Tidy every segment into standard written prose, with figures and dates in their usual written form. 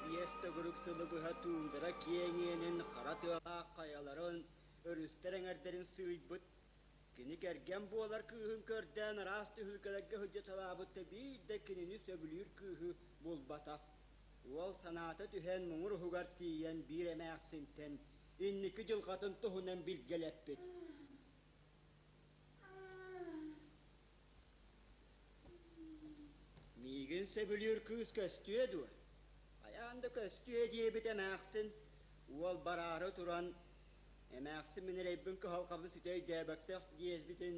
Биэс төгүрүк сылы быһа туундара киэҥ иэнин хара тыалаах хайаларын, өрүстэр эҥэрдэрин сыыйбыт. Кини кэргэн буолар кыыһын көрдөөн араас түһүлгэлэргэ сылдьыталаабыт да биир да кинини сөбүлүүр кыыһы булбатах. Уол санаата түһэн муҥур уһугар тиийэн биир эмээхсинтэн инники дьылҕатын туһунан билгэлэппит. Миигин сөбүлүүр кыыс көстүө дуо? Хайаан да көстүө диэбит эмээхсин уол бараары туран, эмээхсин мин эрэйбин кыһалҕабын ситэ өйдөөбөттөх диэбитин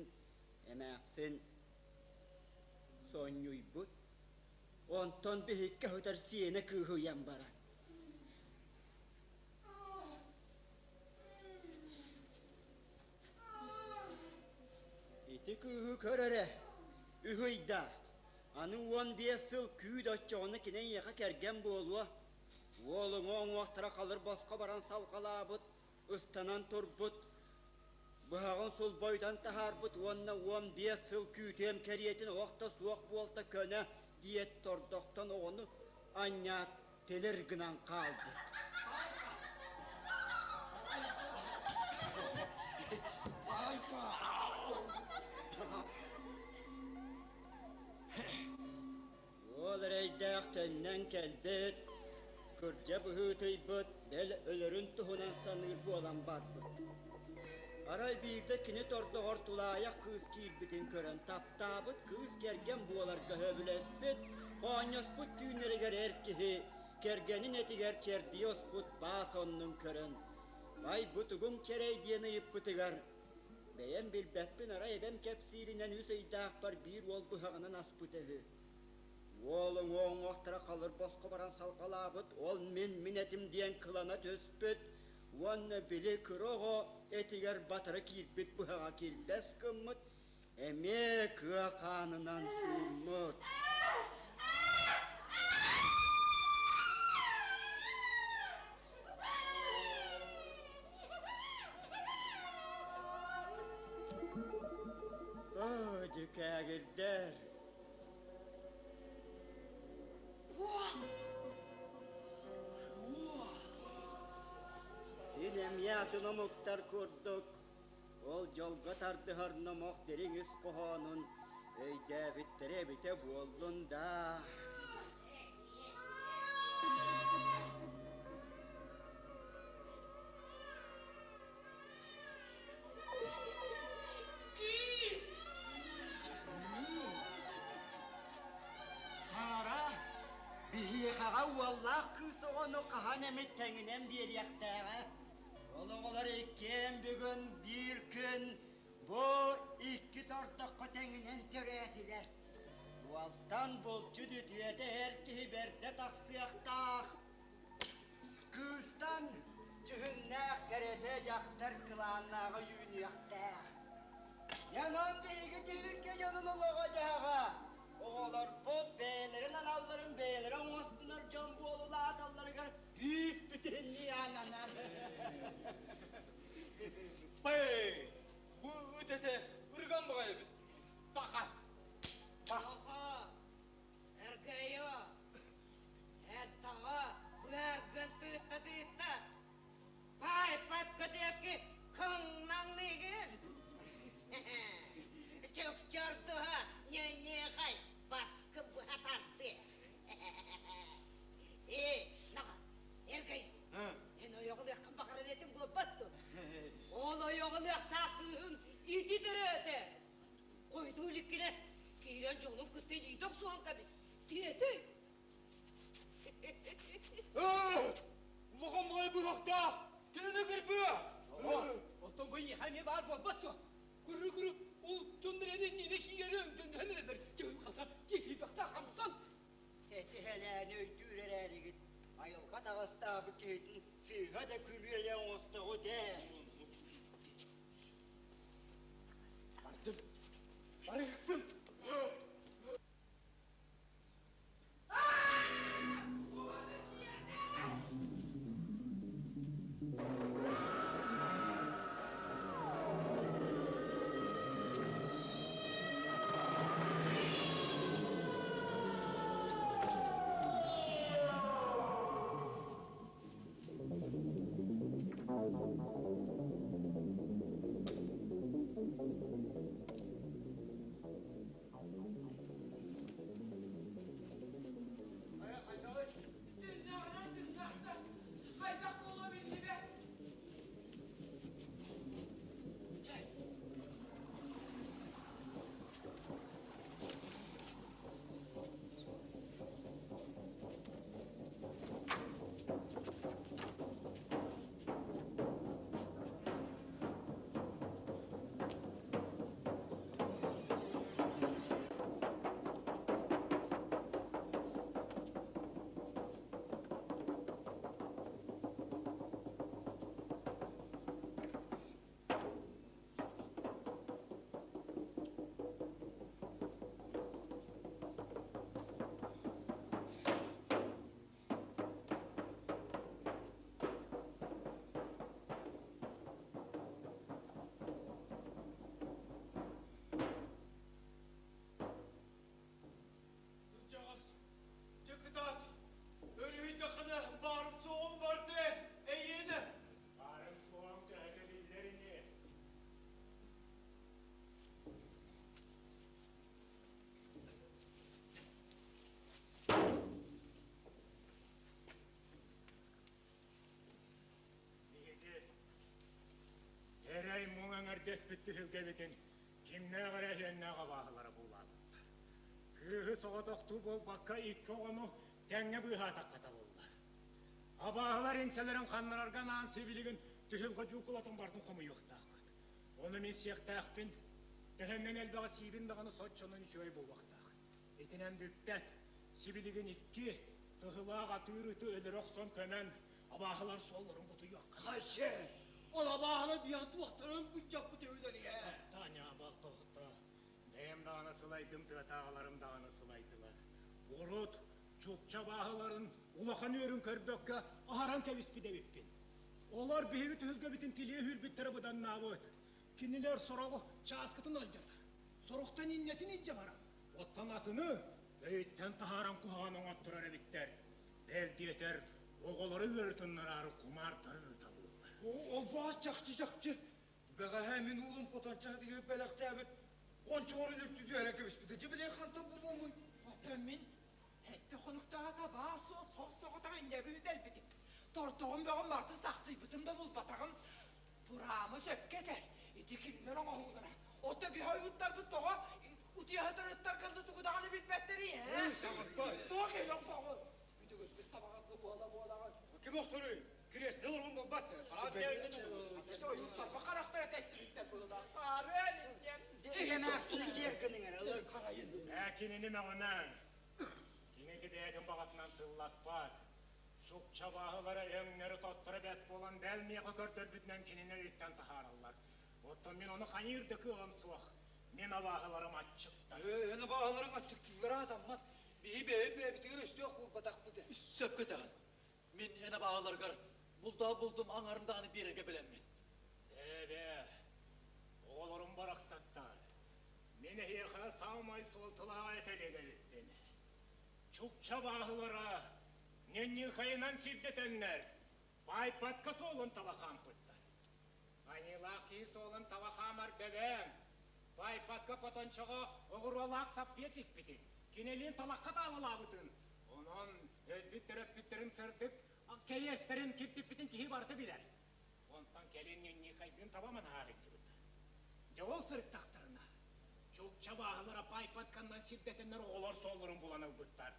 эмээхсин сонньуйбут. Онтон биһикки сытар сиэнэ кыыһыйан баран Ити кыыһы көр эрэ, үһүйда. Аны 15 сыл күүт оччоҕуна кини эйиэхэ кэргэн буолуо. Уол уҥа-уҥуохтара халыр босхо баран салҕалаабыт, ыстанан турбут, быһаҕын сулбойутан таһаарбыт уонна 15 сыл күүтүөм кэриэтин олох да суох буолта көнө диэт тордохтон оҕону анньаат тилир гынан хаалбыт. Уол эрэйдээх төннөн кэлбит, кырдьа быһыытыйбыт, бэл өлөрүн туһунан саныыр буолан барбыт. Арай биирдэ кини тордоҕор тулаайах кыыс киирбитин көрөн таптаабыт кыыс кэргэн буоларга сөбүлэспит, хоонньоспут түүннэригэр эр киһи кэргэнин этигэр чэрдийэ оспут баас оннун көрөн, «Бай, бу тугуҥ чэрэй?» диэн ыйыппытыгар, «Бэйэм билбэппин, арай эбэм кэпсииринэн үс ыйдаахпар биир уол быһаҕынан аспыта үһү. Уол уҥуох-уҥуохтара халыр босхо баран салҕалаабыт, ол мин мин этим диэн кылана түспүт уонна били кыра оҕо этигэр батары киирбит быһаҕа килбэс гыммыт, эмиэ кыа хаанынан сууммут. Оо, дьүкээгирдэр! Син эмиэ атын омуктар курдук ол дьолго тардыһар номох дириҥ ис хоһоонун өйдөөбүттэрэ эбитэ буоллун даа. Кыыс! Таҥара биһиэхэҕэ уоллаах кыыс оҕону хаһан эмит тэҥинэн биэриэхтээҕэ. Ол оҕолор иккиэн бүгүн биир күн бу икки тордоххо тэҥинэн төрөөтүлэр. Уолтан булчут үтүөтэ эр киһи бэрдэ тахсыахтаах. Кыыстан дьүһүннээх кэрэтэ дьахтар кылааннааҕа үүнүөхтээх. Онон биһиги тиһиккэ дьонун олоҕо-дьаһаҕа оҕолорбут бэйэлэрин аналларын бэйэлэрэ оҥостунар дьон буолулааталларыгар күүс бүтүннүү ананар. Пэй! Бу ыт этэ ырыган баҕайы эбит. Паха! Паха! Эргэйо! Эттэҕэ быаргын тыытта-тыытта, паайпат көтүөккү кыҥнаҥныыгын. Чукчордуһа ньөньүөхэй баскы быһа тардыа. Ээ, наҕа, эргэй, эн ойоҕолуоххун баҕарар этиҥ буолбат дуо? Ол ойоҕолуохтаах кыыһыҥ ити төрөөтө. Хойдуу иликкинэ киирэн дьонун кытта илиитэ охсуһан кэбис, тиэтэй. Улахан баҕайы быһахтаах! Кинини кырбыа! Оттон бу эйиэхэ эмиэ баар буолбат дуо? Күрү-күрү ол дьоннор эн иннинэ киирэри өҥдөндөһөн эрэллэр. Дьылҕата киһийбэхтээх хамсан. Этиһэлээни өйдүүр эрээригит, айылҕа таҕыстаабыт киһитин сыыһа да күлүөлэ оҥостоҕут ээ. Бардым. Барыһыкпын. Сэҥэрдэспит түһүлгэбитин кимнээх эрэ иһиэннээх абааһылара буулаабыттар. Кыыһы соҕотохтуу буолбакка икки оҕону тэҥҥэ быыһаатахха табыллар. Абааһылар иҥсэлэрин ханнарарга анаан сибилигин түһүлгэ дьуукулатын барытын хомуйуохтааххыт. Ону мин сиэхтээхпин, төһөннөн элбэҕи сиибин даҕаны соччонон үчүгэй буолуохтаах. Итинэн бүппэт, сибилигин икки тыһылаах атыыр ыты өлөрө охсон көмөн, абааһылар суолларын бутуйуохха. Хайчы, ол абааһылар биһиэхэ туохтарын быччаппыт үһүлэр ээ. Тохтоо, ньаабал, тохтоо. Бэйэм даҕаны сылайдым, тыатааҕыларым даҕаны сылайдылар. Урут чукча абааһыларын улахан үөрүн көрбөккө аһаран кэбиспит эбиппин. Олор биһиги түһүлгэбитин тилийэ үүрбүттэрэ быданнаабыт. Кинилэр сороҕу чааскытын алдьатар, сорохтон иннэтин илдьэ барар. Оттон атыны өйүттэн таһааран куһаҕан оҥотторор эбиттэр. Бэл диэтэр, оҕолору ыарытыннараары кумаардары ыыталыыллар. Ол баас чахчы-чахчы. Бэҕэһээ мин уолум хотончаһытыгар бэлэхтээбит хончоҕорун үлтү түһэрэн кэбиспитэ. Дьэ били хантан булуомуй? Оттон мин Сэттэ хонуктааҕыта баар-суох соҕ-соҕотох иннэбин дэлбитим. Тордоҕум бөҕөм барытын сахсыйбытым да булбатаҕым. Бураама сөпкө этэр. Ити кинилэр оҥоһуулара. Ото биһи ойууттарбыт тоҕо утуйа сытар ыттаргын тугу даҕаны билбэттэри, ээ? Туох иһин охсоҕун? Бүтүгүрбүт табаҕыргы буола-буолаҕын. Ким охсоруй? Кириэстэ олорбун буолбат. Ойууттарба харахтара тэстибиттэр быһыылаах. Таарыан диэн. Эмээхсини киэр гыныҥ эрэ, ылын. Ээ, кинини мөҕүмэҥ. Кини бэйэтин баҕатынан тылласпат. Чукча бааһылара өҥнөрө-тотторо бэрт буолан бэл миэхэ көрдөрбүтүнэн кинини өйүттэн таһаараллар. Оттон мин ону хайыыр да кыаҕым суох. Мин абааһыларым аччыктар. Ээ, эн абааһыларыҥ аччыктыыллара сатаммат. Биһи бэйэ-бэйэбитигэр өстөөх буолбатахпыт ээ. Сөпкө этэҕин. Мин эн абааһыларгар бултаа булдум аҥарын даҕаны биэрэргэ бэлэммин. Ээ-бээ, оҕолорум барахсаттар. Мин эһиэхэ саамай суолталааҕы этэлиэк эбиппин. Чукча бааһылара ньынньыыхайынан сирдэтэннэр, байбатка суолун таба хаампыттар. Аньыылаах киһи суолун таба хаамар дэбээн, байбатка хотончоҕо оҕуруолаах саппыйа тикпитин, кинилиин талахха таалалаабытын, онон өлбүт төрөппүттэрин сырдык кэриэстэрин киртиппитин киһи барыта билэр. Онтон кэлин ньынньыыхайдыын таба манаһаах илдьибит. Дьэ ол сырыттахтарына, чукча бааһылара пайпатканнан сирдэтэннэр оҕолор суолларын булан ылбыттар.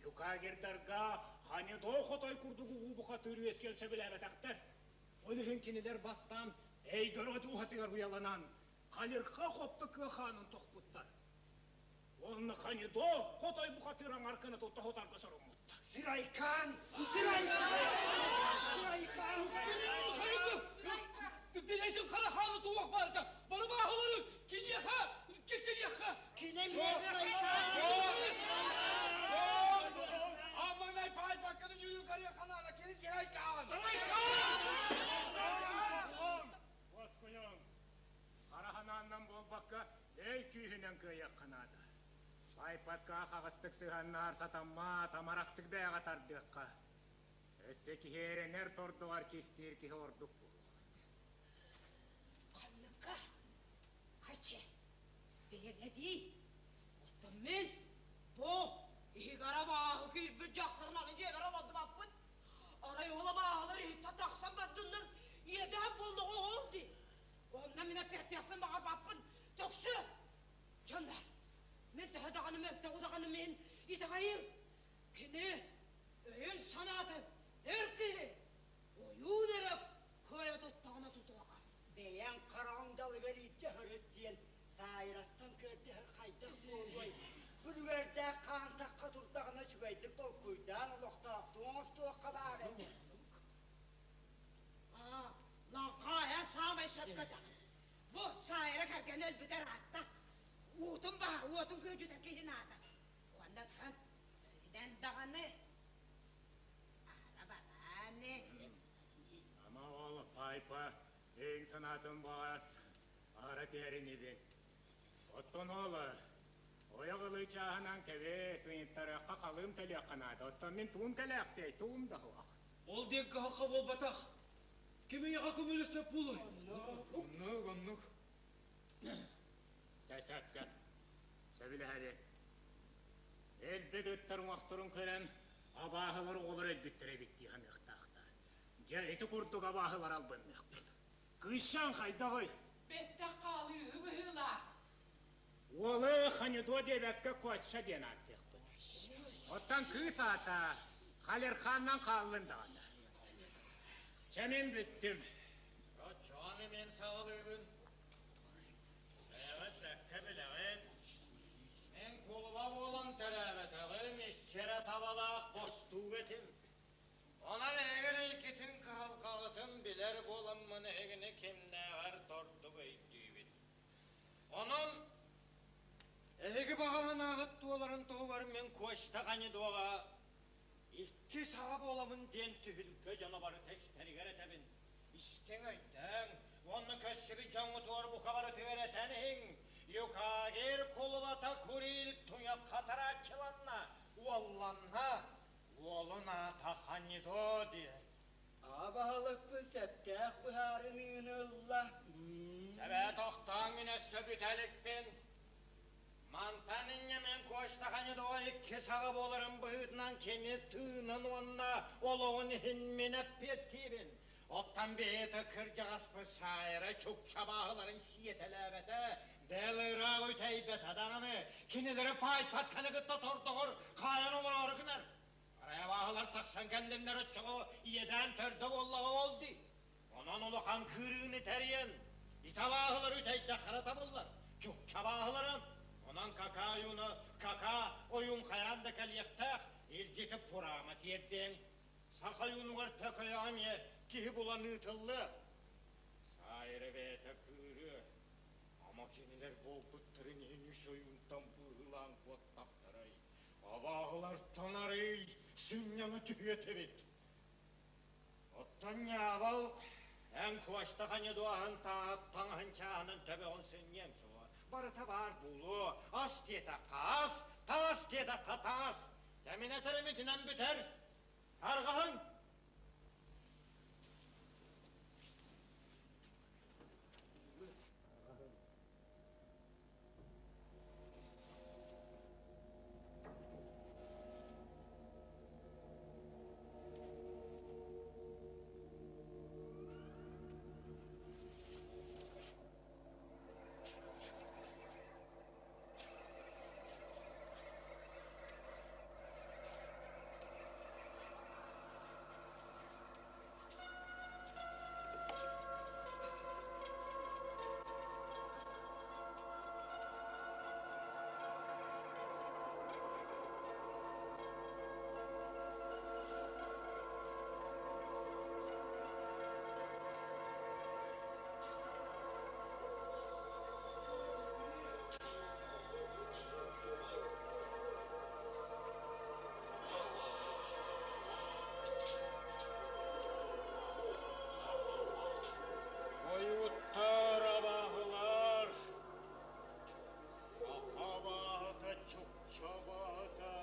Юкагирдарга ханидо хотой курдук уу бухатыыр үөскүөн сөбүлээбэтэхтэр. Ол иһин кинилэр бастаан Эйгород уһатыгар уйаланан, халырха хопто кыа хаанын тохпуттар. Уонна Ханидо хотой бухатыыр аҥарканы тоһутарга соруммуттар. Сырайкаан! Сырайкаан! Сырайкаан! Билесин хара хааны туох барда. Бары бааһылары киниэхэ, кисиниэхэ. Кини Сырайкаан! Амманай пай бакканы жүйі кария ханана кини сырайкаан! Сырайкаан! Уоскуйуҥ! Хара ханааннан буолбакка, өй күүһүнэн кыайыахха наада. Байпакка хаҕыстык сыһаннаар сатаммат, амарахтык бэйэҕэ тардыахха. Өссө киһи эрэнэр тордугар кистиир киһи ордук буолуох этэ. Ханныкка, хаччы, бэйэҥ этии. Оттон мин бу иһигэр абааһы киирбит дьахтарын аны дьиэбэр олордубаппын. Арай ол абааһылар иһиттэн тахсан бардыннар, иэдээн буоллаҕа ол дии. Онно мин эппиэттиэхпин баҕарбаппын. Төхсү! Дьоннор, мин төһө даҕаны мөлтөҕү даҕаны мин итэҕэйиҥ. Кини өйүн-санаатын эр киһи ойуун эрэ кыайа туттаҕына тутуоҕа. Бэйэҥ хараҕыҥ далыгар илдьэ сырыт диэн Саайыраттан көрдөһөр хайдах буолуой? Үлүгэрдээх хаантахха турдаҕына үчүгэйдик толкуйдаан олохтоохтук оҥостуохха баар этэ. Аа, Лаҥхаайа саамай сөпкө этэҕин. Бу Саайра кэргэнэ өлбүтэ ыраатта. Уутун баһар, уотун күөдьүтэр киһи наада. Уонна оттон өрүнэн даҕаны аһара барааны. Ама ол пайпа өйүн санаатын баҕас аһара түһэринибин. Оттон ол ойох ылыы чааһынан кэбис ыйыттарыахха халыым төлүөххэ наада. Оттон мин туум кэлээхтэй, туум да суох. Ол диэн кыһалҕа буолбатах. Ким эйиэхэ көмөлөспөт буолуой? Оннук, оннук. Чэ, сөп, сөп. Сөбүлэһэбит. Өлбүт ыттар уҥуохторун көрөн, абааһылар оҕолор өлбүттэр эбит дии саныахтаахтар. Дьэ, ити курдук абааһылар албынныахпыт. Кыысчаан хайдаҕый? Бэттэх хаалыыһы быһыылаах. Уолу Ханидо диэбэккэ Куочча диэн ааттыахпыт. Оттон кыыс аата Халерханнан хааллын даҕаны. Чэ мин бүттүм. Оччоҕуна мин саҕалыыбын. Бэйэҕит бэккэ билэҕит. Мин кулуба буолан төрөөбөтөҕүм, икки эрэ табалаах бостуук этим. Онон эһигин иккитин кыһалҕаҕытын билэр буоламмын эһигини кимнээҕэр да ордук өйдүүбүн. Онон эһиги баҕа санааҕыт туоларын туһугар мин Костя Ханидоҕа икки саҕа буоламын диэн түһүлгэ дьоно барыта истэригэр этэбин. Истиҥ өйдөөҥ уонна көрсүбүт дьоҥҥутугар бука барытыгар этэн иһиҥ. Юкагир кулубата Курил туйах хатарааччыланна, уолланна, уолун аата Ханидо диэн. Аҕа баһылыкпыт сөптөөх быһаарыныыны ылла. Сэбээ тохтоон мин өссө бүтэ иликпин. Мантан инньэ мин Костя Ханидоҕа икки саҕа буоларын быһыытынан кини тыынын уонна олоҕун иһин мин эппиэттиибин. Оттон бэйэтэ кырдьаҕаспыт Сайра чукча бааһыларын сиэтэлээбэтэ, бэл ыраах үтэйбэтэ даҕаны, кинилэри паайпатканы кытта тордоҕор хаайан олороору гынар. Арай абааһылар тахсан кэллиннэр оччоҕо иэдээн төрдө буоллаҕа ол дии. Онон улахан кыырыыны тэрийэн, ити абааһылары үтэйдэххэ табыллар. Чукча абааһылара, онон кака ойууна, кака ойуун хайаан да кэлиэхтээх, илдьити Пурама тиэрдиэҥ. Саха ойуунугар төкөйөҕө эмиэ киһи булан ыытыллыа. Саайра бэйэтэ кыырыа. Ама кинилэр буолбуттарын иһин үс ойуунтан быыһылаан куоттахтарай. Абааһылартан арый сынньана түһүө этибит. Оттон ньаабал эн Куостаха ньудуоһан таҥаһын чааһынан төбөҕүн сынньыаҥ суоҕа. Барыта баар буолуо. Ас диэтэххэ ас, таҥас диэтэххэ таҥас. Дьэ мин этэрим итинэн бүтэр. Тарҕаһыҥ! Ойууттар абааһылар, саха абааһыта, чукча абааһыта,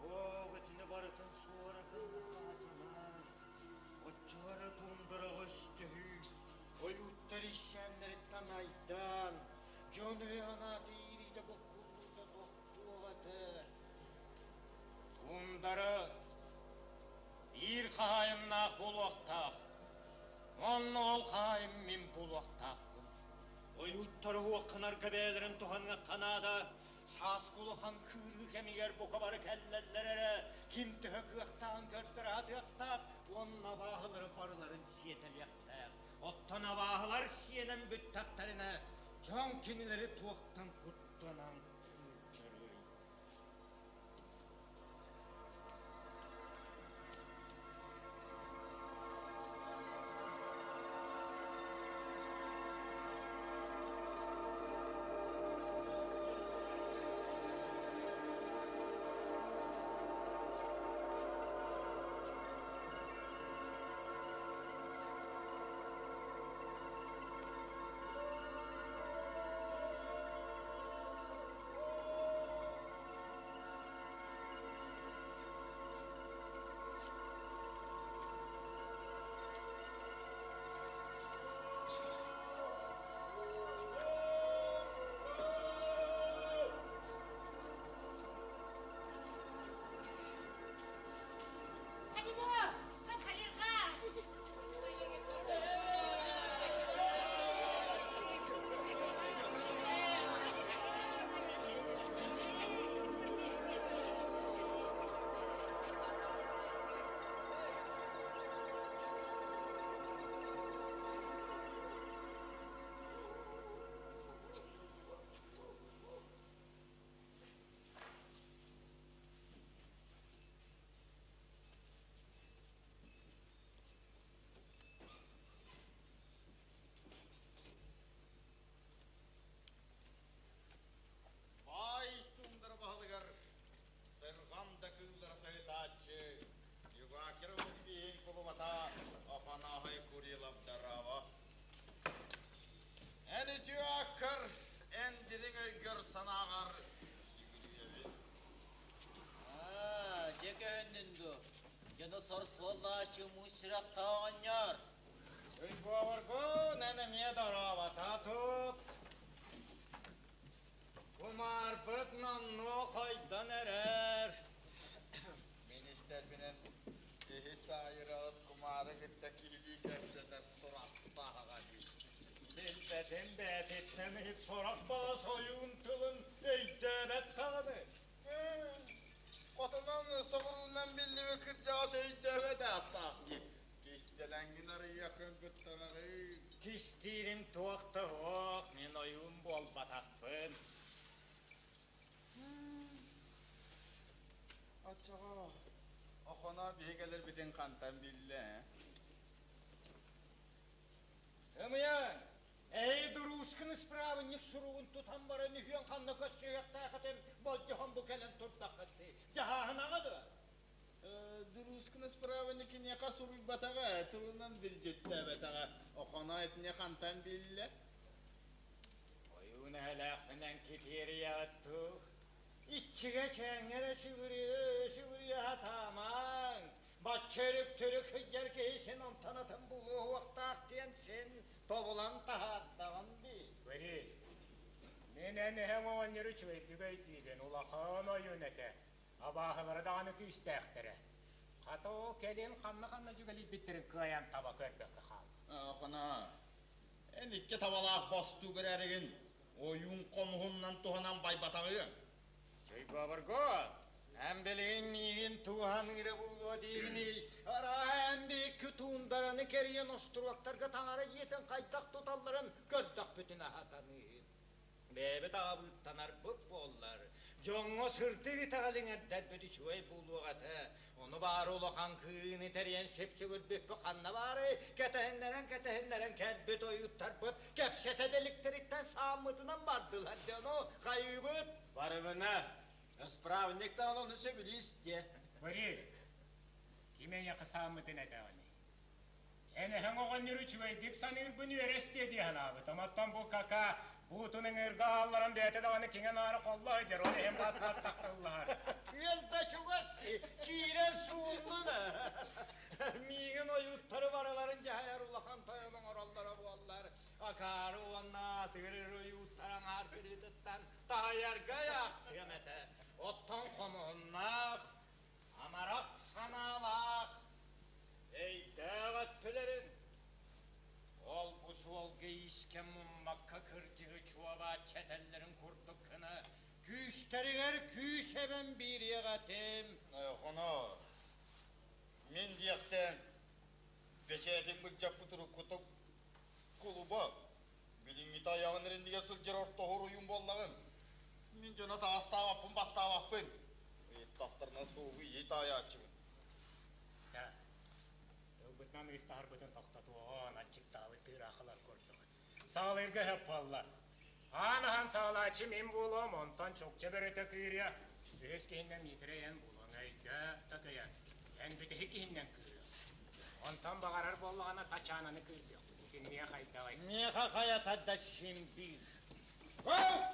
оох итини барытын суора кыллаатылар, оччоҕо эрэ туундараҕа өстөһүү, ойууттар иирсээннэриттэн айдаан, дьон өйө-санаата иириитэ буккуллуута тохтуох этэ. Туундара биир хаһаайыннаах буолуохтаах, Онно ол хаайым мин буолуохтаахпын. Ойууттар уһуохханарга бэйэлэрин туһаныахха наада. Сааскы улахан кыырыы кэмигэр бука бары кэллэллэр эрэ, ким төһө кыахтааҕын көрдөрө сатыахтаах уонна абааһылары барыларын сиэтэлиэхтээх. Оттон абааһылар сиэнэн бүттэхтэринэ, дьон кинилэри туохтан куттанан кыырдарый? буоллааччы муус сүрэхтээх оҕонньор. Уйбуобургун эн эмиэ дорообата тут. Кумаарбыт номнуо хойдон эрэр. Мин истэрбинэн киһи саайыраҕыт кумаары кытта киһилии кэпсэтэр сурахтааҕа дии. Билбэтим бэйэтиттэн иһит сорох баҕас ойуун тылын өйдөөбөт даҕаны. Хотунан соҕуруунан биллибит кырдьаҕас өйдөөбөт ааттаах дии. Кистэлэҥҥин арыйыаххын куттанаҕын. Кистиирим туох да суох, мин ойуун буолбатахпын. Оччоҕо Охоно биһи кэлэрбитин хантан биллэ? Сымыйа, эй дуруускун исправник суругун тутан баран үһүөн ханна көрсүһүөхтээх этим, болдьоһон бу кэлэн турдаххыт дии. Дьаһааһынаҕа дуо? Дуруускун исправник киниэхэ суруйбатаҕа, тылынан билдьиттээбэтэҕэ. Охоно итини хантан биллэ? Ойуун эһэлээхпинэн китиэрийэҕит дуу? Иччигэ чээҥҥэ сүгүрүйэ сүгүрүйэ сатаамаҥ. Бачча өрүк-түрүк сылдьар киһи син онтон атын булуоһуохтаах диэн син тобулан таһаардаҕым дии. Бэри, мин эн эһэҥ оҕонньору үчүгэйдик өйдүүбүн, улахан ойуун этэ. Абааһылара даҕаны күүстээхтэрэ. Хата ол кэлин ханна-ханна дьүгэлийбиттэрин кыайан таба көрбөккө хаалла. Охоно, эн икки табалаах бостуук эрээригин ойуун хомуһунан туһанан байбатаҕыаҥ. Чуйбобургу, эн билигин миигин туһаныыра буолуо диигиний? Арааһа эн биһикки туундараны кэрийэн остуруоктарга таҥара дьиэтин хайдах туталларын көрдөхпүтүнэ сатаныыһын. Бэйэбит аҕабыыттанарбыт буоллар, дьоҥҥо сырдык итэҕэлиҥ эрдэрбит үчүгэй буолуох этэ. Ону баары улахан кыырыыны тэрийэн сүпсүгүрбүппүт ханна баарый? Кэтэһиннэрэн-кэтэһиннэрэн кэлбит ойууттарбыт кэпсэтэ да иликтэриттэн сааммытынан бардылар дьону хайыыбыт? Барыбына, исправник даҕаны ону сөбүлүү истиэ. Бори, ким эйиэхэ сааммытын этэҕиний? Эн эһэҥ оҕонньору үчүгэйдик саныырбын үөрэ истиэ дии санаабытым. Оттон бу кака буутун ыҥыырга аалларан бэйэтэ даҕаны киҥэ-наара холло сылдьар, ол иһин бас баттахтыллаһар. Күөл да чугас киирэн сууннун Миигин ойууттары барыларын дьаһайар улахан тойон оҥороллоро буоллар, акаары уонна аатыгырыр ойууттар аҥаар кырыытыттан таһыйарга ыйаахтыам этэ. Оттон хомуһуннаах, амарах санаалаах Өйдөөх өттүлэрин ол-бу суолга иискэ муммакка кырдьыгы чуобааччы этэллэрин курдук гына күүстэригэр күүс эбэн биэриэх этим. Хоно, мин диэхтэн бэчээтин былдьаппыт уруккутук кулуба билиҥҥитэ айаҕын эриннигэ сылдьар ортоһур уйун буоллаҕым. Мин дьоно таастаабаппын, баттаабаппын. Ыйыттахтарына суоһу ийэ таайааччыбын. Чэ, тылбытынан ыыстаһарбытын тохтотуоҕун, аччыктаабыт тыыраахылар курдук. Саҕалыырга сөп буолла. Аан аһан саҕалааччы мин буолуом, онтон чукча бөрөтө кыырыа. Үһүс киһиннэн Миитэрэй эн буолуоҥ, өйдөө, такыйа. Эн бүтэһик киһиннэн кыырыа. Онтон баҕарар буоллаҕына Тачаананы кыырдыахпыт. Итинниэ хайдаҕый? Миэхэ хайата да син биир. Мисэллээх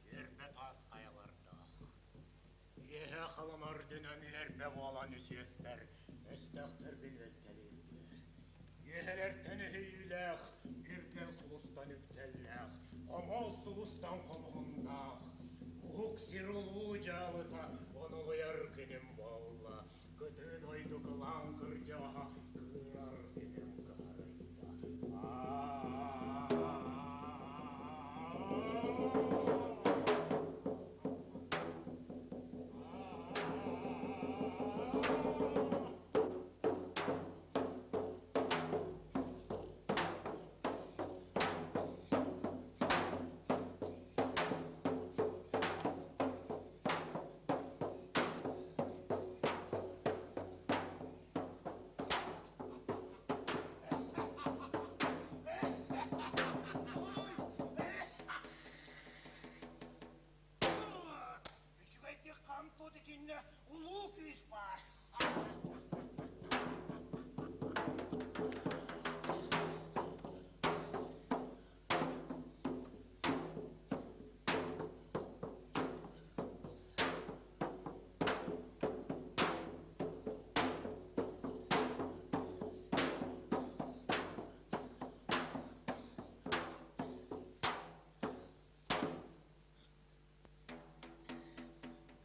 үөрбэ таас хайалардаах, үөһэ халыма үрдүнэн үөрбэ буолан үсүөспэр өстөөхтөрбүн өлтөлүүргэ. Үөһэлэртэн өһүйүүлээх, үргэл сулустан үктэллээх, хомол сулустан хомуһуннаах, уһук сир улуу дьаалыта онолуйар күнүм буолла. Кытыы дойду кылаан кырдьаҕаһа кыырар күнүм кыһарыйда.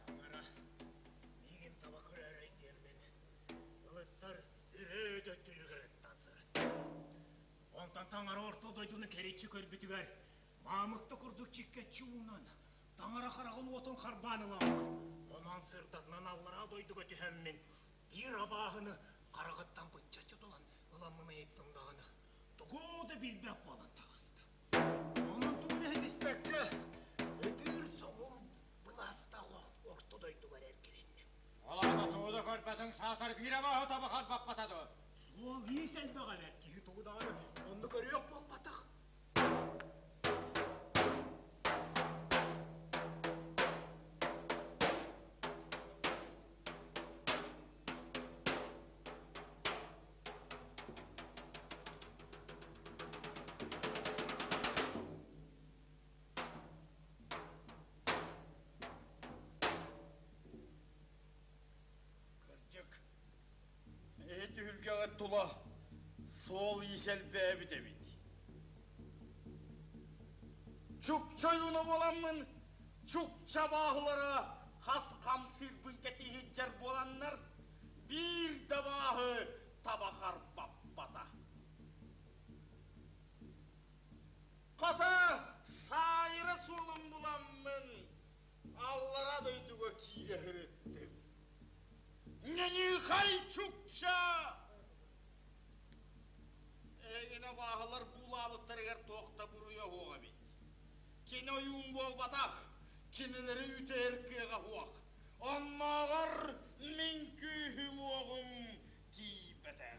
Таҥара, миигин таба көрөөрөй диэммин, ылыттар үрөөт өттүлүгэр ыттан сырыттым. Онтон таҥара орто дойдуну кэриччи көрбүтүгэр, маамыкта курдук чиккэччи уунан, таҥара хараҕын уотун харбаан ыламмын, онон сырдатынан аллараа дойдуга түһэммин, биир абааһыны хараҕыттан быччаччы тулан ыламмын ыйыттым даҕаны, тугу да билбэт буолан таҕыста. Онон тугу да иһитиспэккэ, ытыыр-соҥуур былаастаах орто дойдубар эргилинним. Ол аата тугу да көрбөтүҥ саатар биир абааһы таба харбаппата дуо? Суол-иис элбэх эбээт киһи тугу даҕаны онно көрүөх буолбатах. Кырдьык, эһи түһүлгэҕит тула суол-иис элбээбит эбит. Чукча ойууна буоламмын, чукча бааһылара хас хамсыырбын кэтиһиччэр буоланнар, биир да бааһы таба харбаппата. Хата, саайыра суолун буламмын, аллара дойдуга киирэ сырыттым. Ньаньыхай чукча! Эһигини абааһылар буулаабыттарыгар туох да буруйа суох эбит. Кини ойуун буолбатах, кинилэри үтэр кыаҕа суох. Оннооҕор мин күүһүм-уоҕум тиийбэтэ.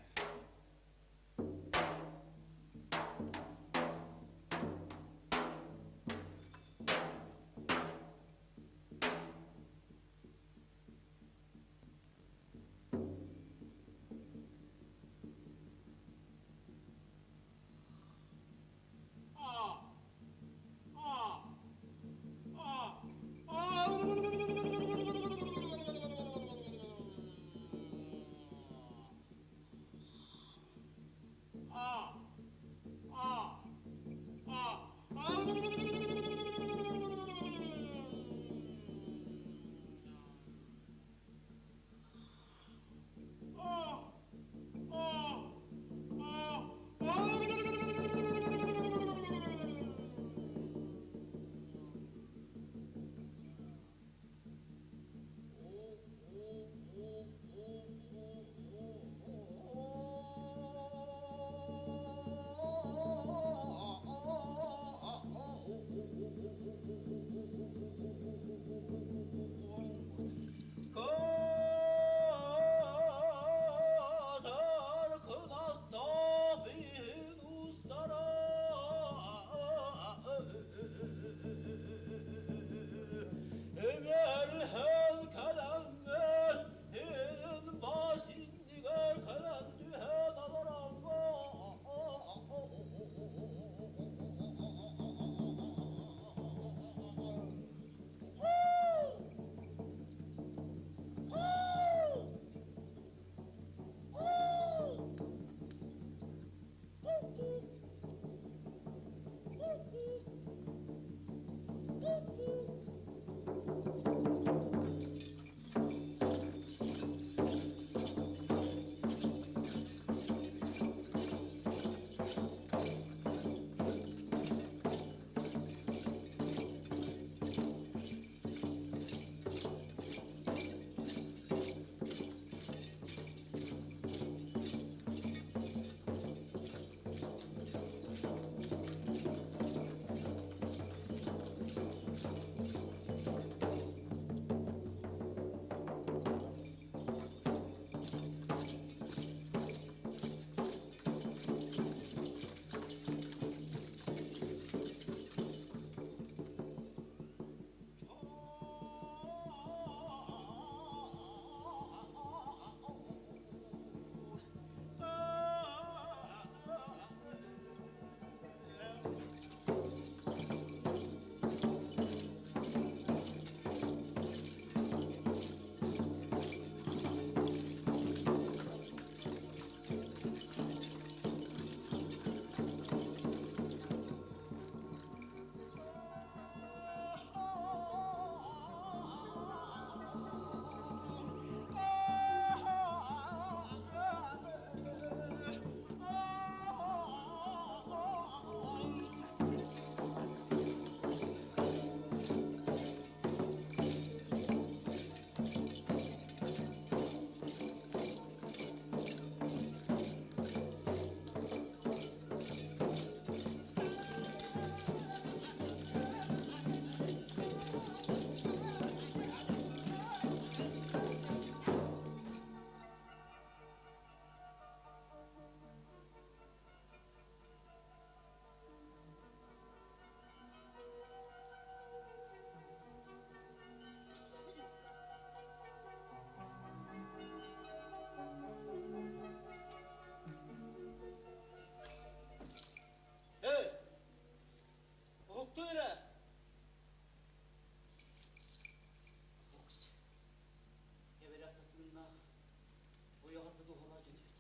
Уйаҕас да дууһалаах дьон эбит.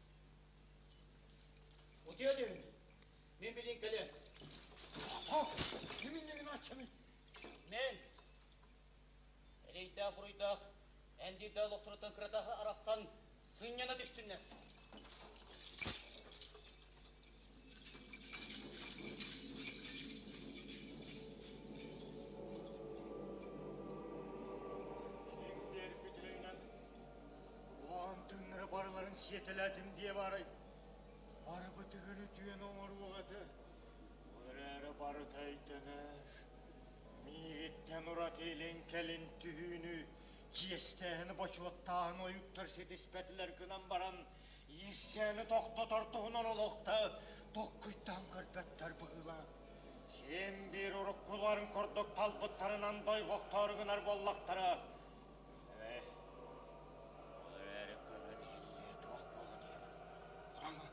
Утуйа түһүн. Мин билин кэлиэм. Ким иннигин аччамый? Мен. Эрэйдээх-буруйдаах эндирдээх олохторуттан кыратаах арахсан сынньана түстүннэр. Киэҥ биэрбит өйүнэн Улахан тыыннары барыларын сиэтэлээтим диэ баарай. Барыбытыгар үтүөнү оҥоруох этэ. Ол эрээри барыта өйдөнөр. Миигиттэн ураты илин-кэлин түһүүнү, чиэстээһини, бочуоттааһыны ойуттар ситиспэтилэр гынан баран, иирсээни тохтотор туһунан олохто толкуйдаан көрбөттөр быһыылаах. Син биир уруккуларын курдук талбыттарынан дойҕохтоору гынар буоллахтара. Ээ, ол эрээри көрөн иһиллиэ туох буолан иһэр? Хараҥа.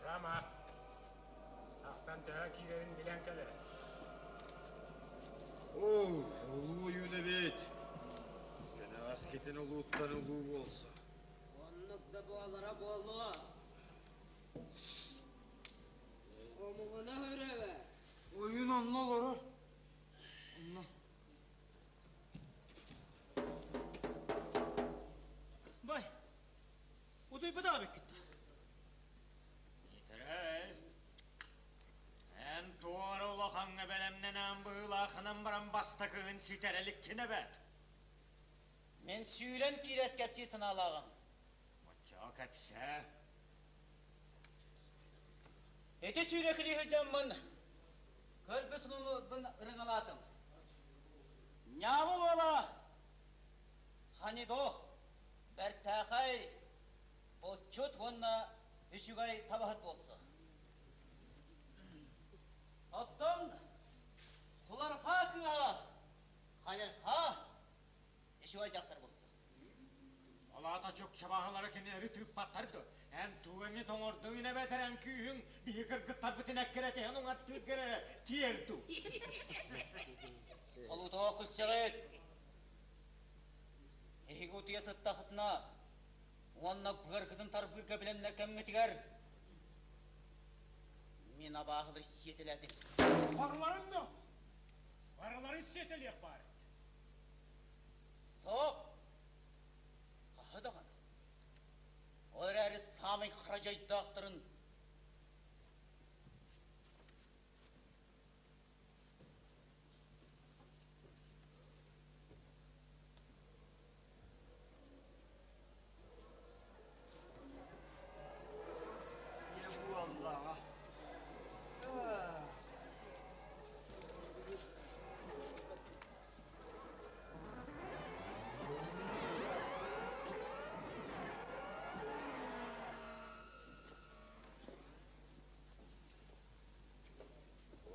Рама, тахсан төһө киирэрин билэн кэлэрэ. Оо, улуу ойуун эбит. Кэнэҕэскитин улууттан улуу буолса. Оннук да буолара буолуо. Хомуһуна өрөбө. Ойуун онно олорор. Онно. Бай, утуйбатах эбиккит. Итэрэй, эн туора улахаҥҥа бэлэмнэнэн быһыылаахынан баран бастакыгын ситэрэ иликкин эбээт. Мин сүүрэн киирээт кэпсии санаалааҕым. Оччоҕо кэпсээ. Ити сүүрэкилии сылдьаммын көрбүт сонунубун ырыҥалаатым. Ньаабыл уола Ханидо бэртээхэй булчут уонна үчүгэй табаһыт буолсу. Оттон Кулархаа кыыһа Халерхаа үчүгэй дьахтар буолсу. Ол аата чукчабаһалара кинилэри тыыппаттар дуо? Эн тугу эмит оҥордуҥ эбэтэр эн күүһүҥ биһи кыргыттарбытын эккирэтиһэн уҥаттыыргар эрэ тиэр дуу? Солутоо күлсэҕит. Эһиги утуйа сыттахытына уонна быаргытын тарбыырга билэннэр кэмҥитигэр Мин абааһылар сиэтэлээтим. Барыларын да? Барыларын сиэтэлиэх баар. Суох. Хаһы даҕаны. Ол эрээри саамай хара дьайдаахтарын Дьэ буоллаҕа.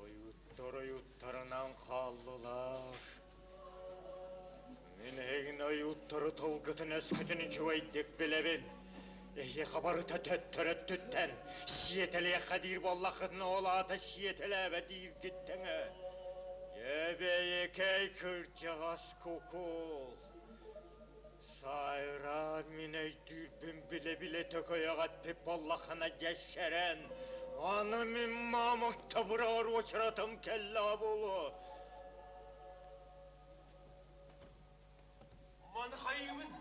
Ойуттар ойуттарынан хааллылар. Мин эһигини ойуттары тылгытын-өскүтүн үчүгэйдик билэбин. Эһиэхэ барыта төттөрү өттүттэн сиэтэлиэххэ диир буоллаххытына ол аата сиэтэлээбэ дииргит тэҥэ. Дьэбэйэкэй кырдьаҕас кукул. Сайра мин өйдүүрбүн билэ-билэ төкөйөҕө эппит буоллаххына дьэ сэрэн, аны мин маамыкта быраҕар уочаратым кэллэҕэ буолуо. Маны хайыыбын?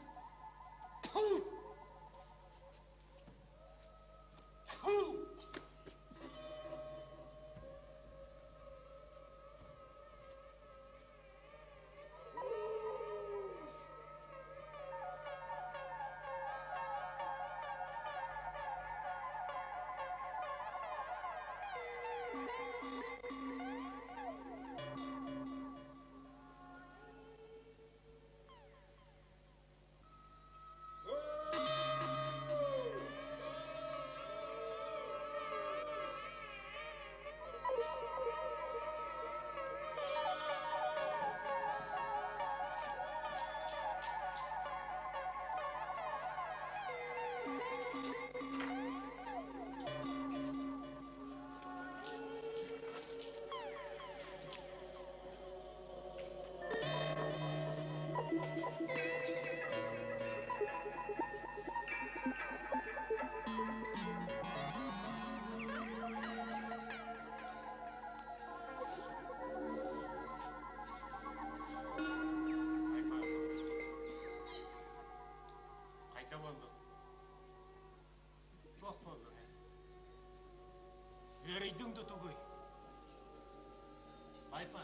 Тьфу! Тьфу! Пайпа.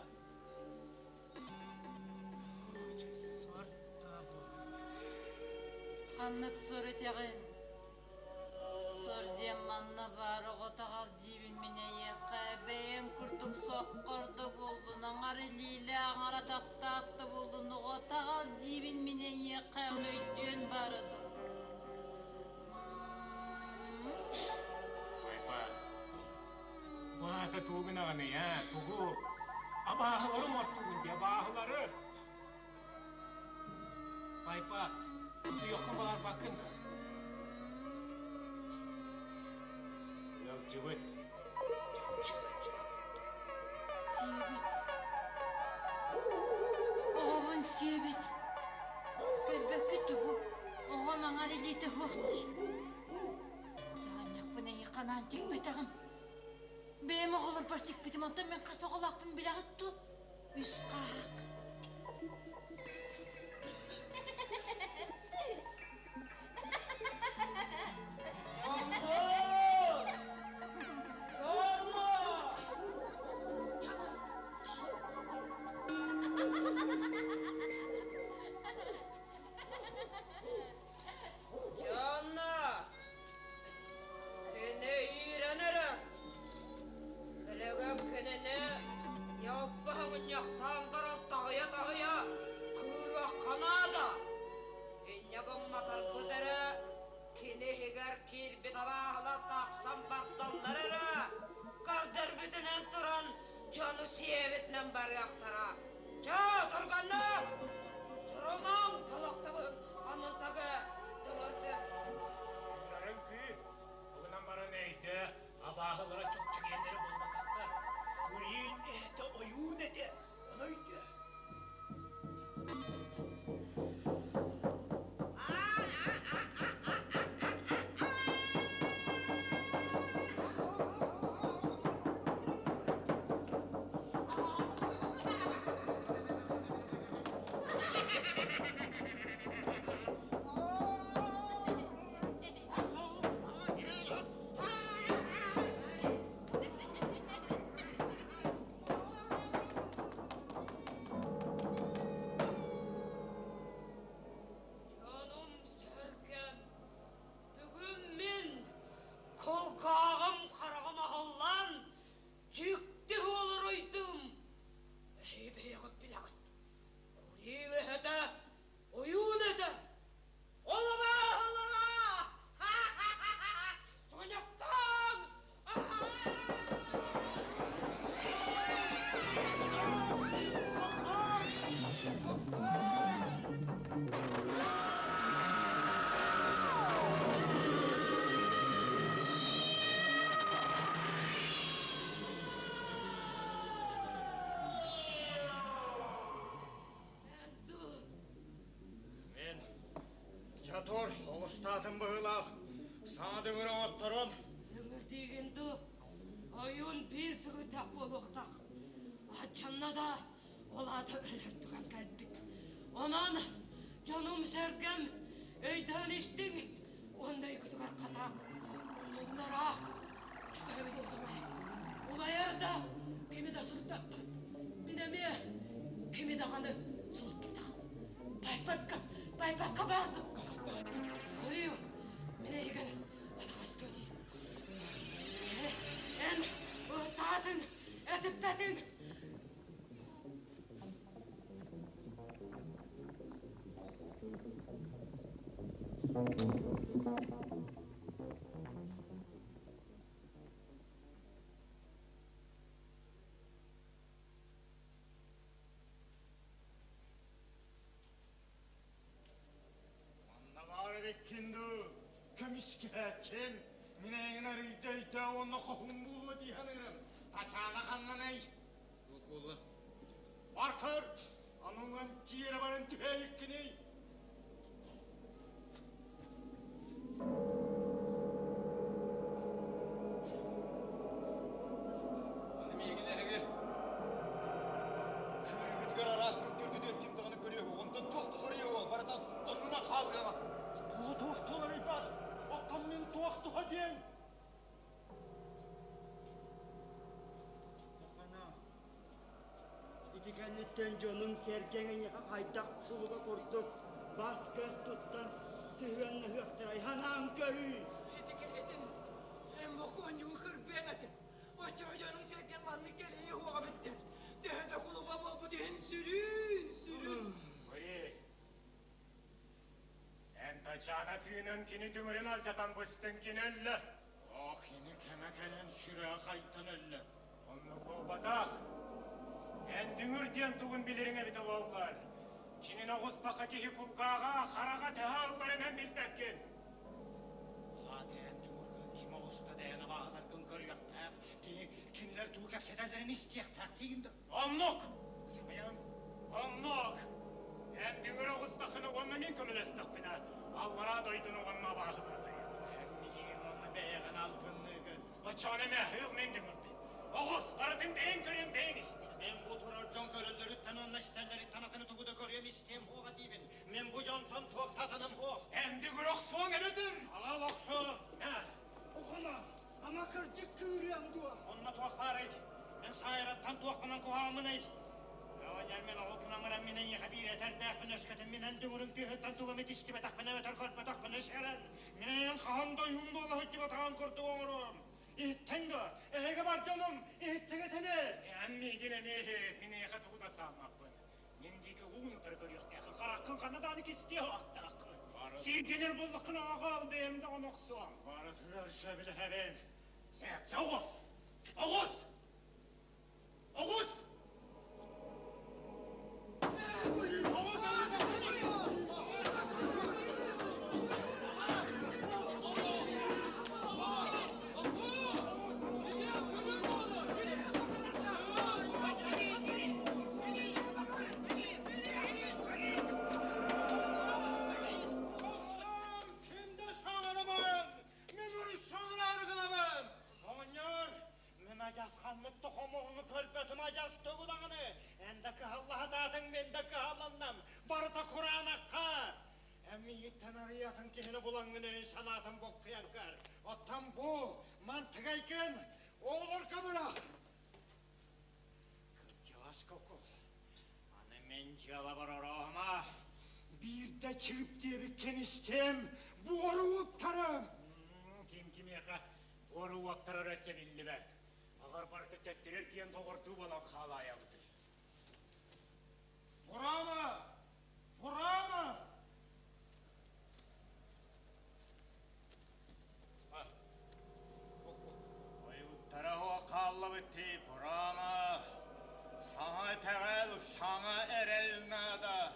Сор да буолбут. Ханнык сор этэҕин? Сор диэн манна баар оҕо таҕас диибин мин эйиэхэ, бэйэҥ курдук соххор да буоллун, аҥар илиилээх, аҥар атахтаах да буоллун, оҕо таҕал диибин мин эйиэхэ, ону өйдүөн баара дуо? Пайпа, бу аата тугу гынаҕыный, аа, тугу? Абааһылары мортугун дии, абааһылары! Пайпа, утуйуоххун баҕарбаккын да? Ыалдьыбыт. Чахчы ыалдьыбыт. Сиэбит. Оҕобун сиэбит. Көрбөккүт тугу? Оҕом аҥар илиитэ суох дии. Саҕанньахпын эйиэхэ анаан тикпэтэҕим. Бэйэм оҕолорбор тикпитим, онтон мин хас оҕолоохпун билэҕит дуо? Үс хаһаак. Дьонно, күнү үүрэн эрэр. Көлөгөм күнүнү ньолбоһо мунньахтаан баран таһыйа-таһыйа кыырыахха наада. Инньэ гымматарбыт эрэ, кини иһигэр киирбит абааһылар тахсан бардаллар эрэ, көрдөрбүтүнэн туран дьону сиэбитинэн барыахтара. Чэ, турганнык! Турумаҥ, талахтабын, амынтагы дөлөрбүт. Турарыҥ күү, Ылынан баран өйдөө, абааһылара чукча-гиэннэрэ буолбатахтар. Куриил эһэтэ ойуун этэ, ону өйдөө. Дьонум-сэргэм, бүгүн мин кулгааҕым хараҕым аһыллан, дьикти олоруйдум. Эһиги бэйэҕит билэҕит, Курил эһэтэ ойуун этэ. Ол абааһылара! Туонньахтаан! Мен Чатор олустаатын быһыылаах саҥа дүҥүр оҥотторон. Дүҥүр диигин дуу, ойуун биир түгүтэх буолуохтаах. Аччанна да, ол аата өлөр түгэн кэлбит. Онон дьонум-сэргэм өйдөөн истиҥ уонна өйгүтүгэр хатааҥ. Муннараах, чугаһыбыт утумай. Умайар да, кими да сурдаппат. Мин эмиэ кими даҕаны сулуппатах. Байбатка, байбатка бардым. Курил, мин эйигин атаҕастыа диир. Эн уруттаатыҥ, этиппэтиҥ. Манна баар эбиккин дуу, көмүскээччим, мин эйигин арыйда өйдөө уонна хоһуун буолуо дии саныырым. Тачаана ханнанай? Туох буолла? Бар көр, ануҥан тиэрэ баран түһэ иликкиний? Аны миигин эһиги кыыргытыгар араас көрдөргүтүгэр ким даҕаны көрүө суох. Онтон туох толоруйуо барыта оннунан хаалыаҕа. Тугу туох толоруйбат? Оттон мин туох туһа диэн? Сахана. кэнниттэн дьонуҥ-сэргэҥ эйиэхэ хайдах кулуба курдук бас-көс туттан сыһыаннаһыахтарай санаан көрүүй! Ити кэлэтин эн бокуонньугу кырбыаҥ этэ. Оччоҕо дьонуҥ-сэргэҥ маннык кэлэйиэ суоҕа эбиттэр. Төһө да кулуба буолбут иһин сүрүүн, сүрүүн. Борей, эн тачаана тыынын кини түҥүрүн алдьатан быстыҥ кини өллө. Оо, кини кэмэ кэлэн сүрэҕэ хайдан өллө. Оннук буолбатах. Эн дүҥүр диэн тугун билэриҥ эбитэ буоллар. Кинини оҕустахха киһи кулгааҕа, хараҕа төһө ылларын эн билбэккин. Аата эн дүҥүргүн ким оҕуста дээн абааһыларгын көрүөхтээх, кини кинилэр тугу кэпсэтэллэрин истиэхтээх диигин да. Оннук! Сымыйан. Оннук! Эн дүҥүр оҕустаххына уонна мин көмөлөстөхпүнэ, аллараа дойдуну уонна абааһылары көрүөм. Эн миигин уонна бэйэҕин албынныыгын. Оччоҕуна эмэ ыал мин дүҥүрбүн. Оҕус, барытын бэйэҥ көрүөм, бэйэҥ истиэҥ. Мин бу турар дьон көрөллөрүттэн уонна истэллэриттэн атыны тугу да көрүөм, истиэм суоҕа диибин. Мин бу дьонтон туохтаатаным суох. Эн дүҥүр охсуоҥ эбэтэр? Аҕал охсуом. Охума, ама кырдьык кыырыаҥ дуо? Онно туох баарый? Мин саайараттан туохпунан куһаҕаммыный? Оҕонньор мин оҕо гынан мин эйиэхэ биир этэрдээхпин өскөтүн мин эн дүҥүрүҥ тыаһыттан тугу эмит истибэтэхпинэ эбэтэр көрбөтөхпүнэ сэрэн, мин эйигин хаһан да ойуун буола сылдьыбатаҕым курдук оҥоруом. Иһиттиҥ дуо? Эһиги бар дьонум, иһиттигит ини? Эн миигин эмиэ иһит, мин эйиэхэ тугу да сааммаппын. Мин диэки уун утары көрүөхтээххин, хараххын ханна даҕаны кистиэ суохтааххын. Сиргэнэр буоллаххына аҕал, бэйэм даҕаны охсуом. Барытыгар сөбүлэһэбин. Сөп, чэ оҕус! Оҕус! Оҕус! Оҕус! Ким да саҥарымаҥ! Мин урут саҥараары гынабын! Оҕонньор, мин адьас ханнык да хомоҕону көрбөтүм адьас тугу даҕаны! Эн да кыһаллаһатаатыҥ, мин да кыһалланным! Барыта кураанахха! Эн миигиттэн арыйатын киһини булаҥҥын өйүн-санаатын буккуйан көр. Оттон бу мантыгайгын оҕолорго бырах! Кырдьаҕас куку, аны мин дьыалабар орооһума, биирдэ чыып диэбиккин истиэм, буору уоптарым. Ким кимиэхэ буору уоптарара өссө биллибэт. Баҕар барыта төттөрү эргийэн доҕордуу буолан хаалаайабытый. Фурама! Фурама! Ойууттара суох хааллыбыт дии, Фурама. Саҥа итэҕэл, саҥа эрэл наада.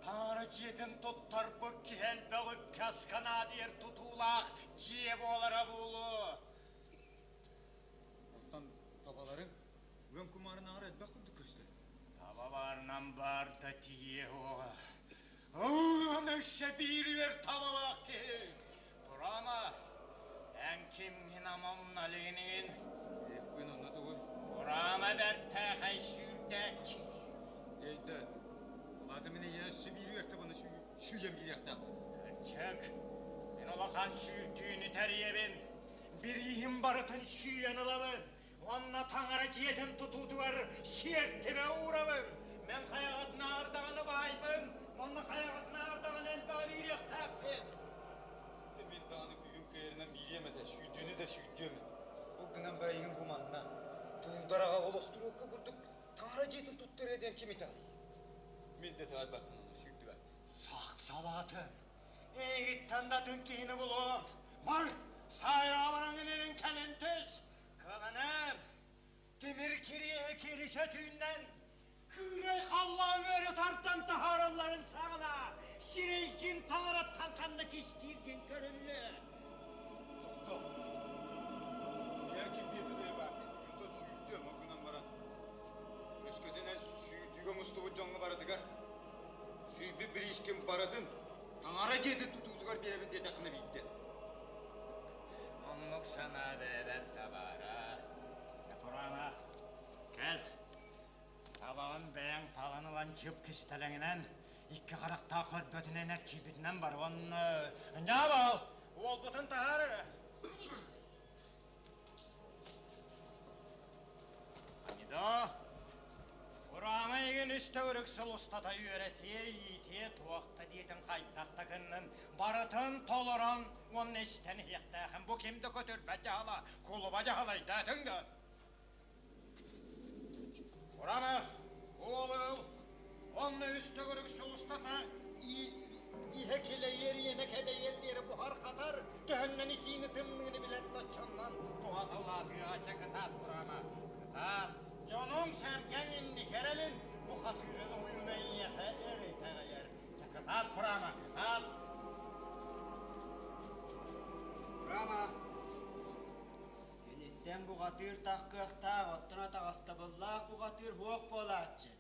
Таҥара дьиэтин туттарбыт киһи элбэх үпкэ аска наадыйар тутуулаах дьиэ буолара буолуо. Оттон табаларыҥ үөн кумаарынааҕар элбэх курдук көстөр. Таба баарынан баар да тиийиэ суоҕа. Аны өссө биир үөр табалаах киһи. Турама, эн кимҥин амамна илигинигин? Эйэхпин онно тугуй? Турама бэртээхэй сүүрдээччи. Дьэйдэ, улаата мин эйиэхэ өссө биир үөр табаны сүүйэн биэриэхтээхпин. Кырдьык, мин улахан сүүрдүүнү тэрийэбин. Бирииһим барытын сүүйэн ылабын. Уонна таҥара дьиэтин тутуутугар сиэртибэ уурабын. Мин хайаҕытынааҕар даҕаны баайбын, уонна хайаҕытынааҕар даҕаны элбэҕи биэриэхтээхпин. Мин даҕаны күүһүм кыайарынан биириэм этэ, сүүрдүүнү да сүүрдүөм этэ. Ол гынан баран бу манна туундараҕа олостуруокка курдук таҥара дьиэтин туттарыа диэн ким итэҕэйиэй? Мин да итэҕэйбэппин онно сүүрдүбэт. Сах салаатын, эйигиттэн да атын киһини булуом. Бар, сайраҕа баран илин кэлин түс. Кыланым, тимир кириэһи кирисе түүннэн, кыырай халлаан үөрэ тардан таһааралларын саҕана, сирэйгин таҥараттан ханна кистииргин көрүллүө. Тохтоо. Ийэ ким диэбит баар онтон сүүрдүөм ол гынан баран өскөтүн эн сүүрдүүгэ мустубут дьоҥҥо барытыгар сүүйбүт бириискин барытын таҥара дьиэтин тутуутугар биэрэбин диэтэххинэ биирдэ. Оннук санаа бэйэбэр да баара. Фурана, кэл. Табаҕын бэйэҥ талан ылан чып кистэлэҥинэн, икки харахтаах көрбөтүнэн эрчийбитинэн бар уонна ньаабал, уолбутун таһаар эрэ. Анидо, Фурана. төгүрүк сыл устата үөрэтиэ, иитиэ, туох да диэтин хайдах да гыннын, барытын толорон уонна истэн иһиэхтээхин. Бу ким да көтүрбэт дьаһала, кулуба дьаһалайдаатыҥ да. Урана, уол ыл, онно үс төгүрүк сыл устата иһэ килэйиэр, иэнэ кэдэйиэр диэри буһар-хатар, төһөннөн итиини тымныыны билэр доччоннон туһаталаатыаҕа чэ кытаат Урана, кытаат. Дьонуҥ-сэргэҥ инники эрэлин бухатыырын уйуна эйиэхэ эрэ итэҕэйэр. Чэ кытаат Урана, кытаат. Урама, Киниттэн бухатыыр таххыахтаах, оттон атаҕастабыллаах бухатыыр суох буолааччы.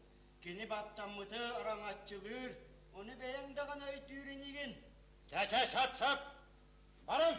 Кини баттаммыты араҥаччылыыр, ону бэйэҥ даҕаны өйдүүр инигин. Чэ-чэ, сөп-сөп! Барыҥ!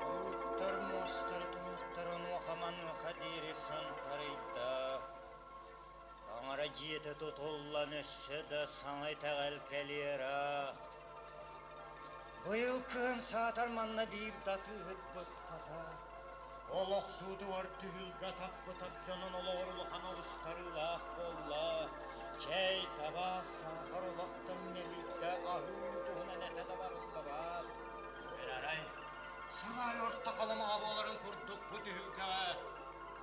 Ойууттар муостары туйахтара онуоха-маныаха диэри сантарыйда. Таҥара дьиэтэ тутуллан өссө да саҥа итэҕэл кэлиэрэ. Быйыл кыһын саатар манна биир да атыыһыт быкпата. Олох суудугар түһүлгэ атахпытах дьонун олоҕор улахан оҕустарыылаах буолла. Чэй, табаах, саахар олохтон мэлийдэ, аһыы туһунан этэ да барыллыбат. Арай, сыл аайы орто халымаҕа буоларын курдук бу түһүлгэҕэ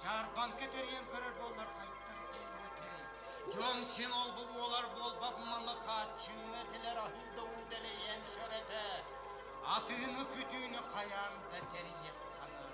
дьаарбаҥка тэрийэн көрөр буоллар хайдах буолуо этэй? Дьон син ол-бу буолар буолбат малы хааччыныа этилэр, аһыы да уу дэлэйиэн сөп этэ. Атыыны күтүүнү хайаан да тэрийиэххэ наада.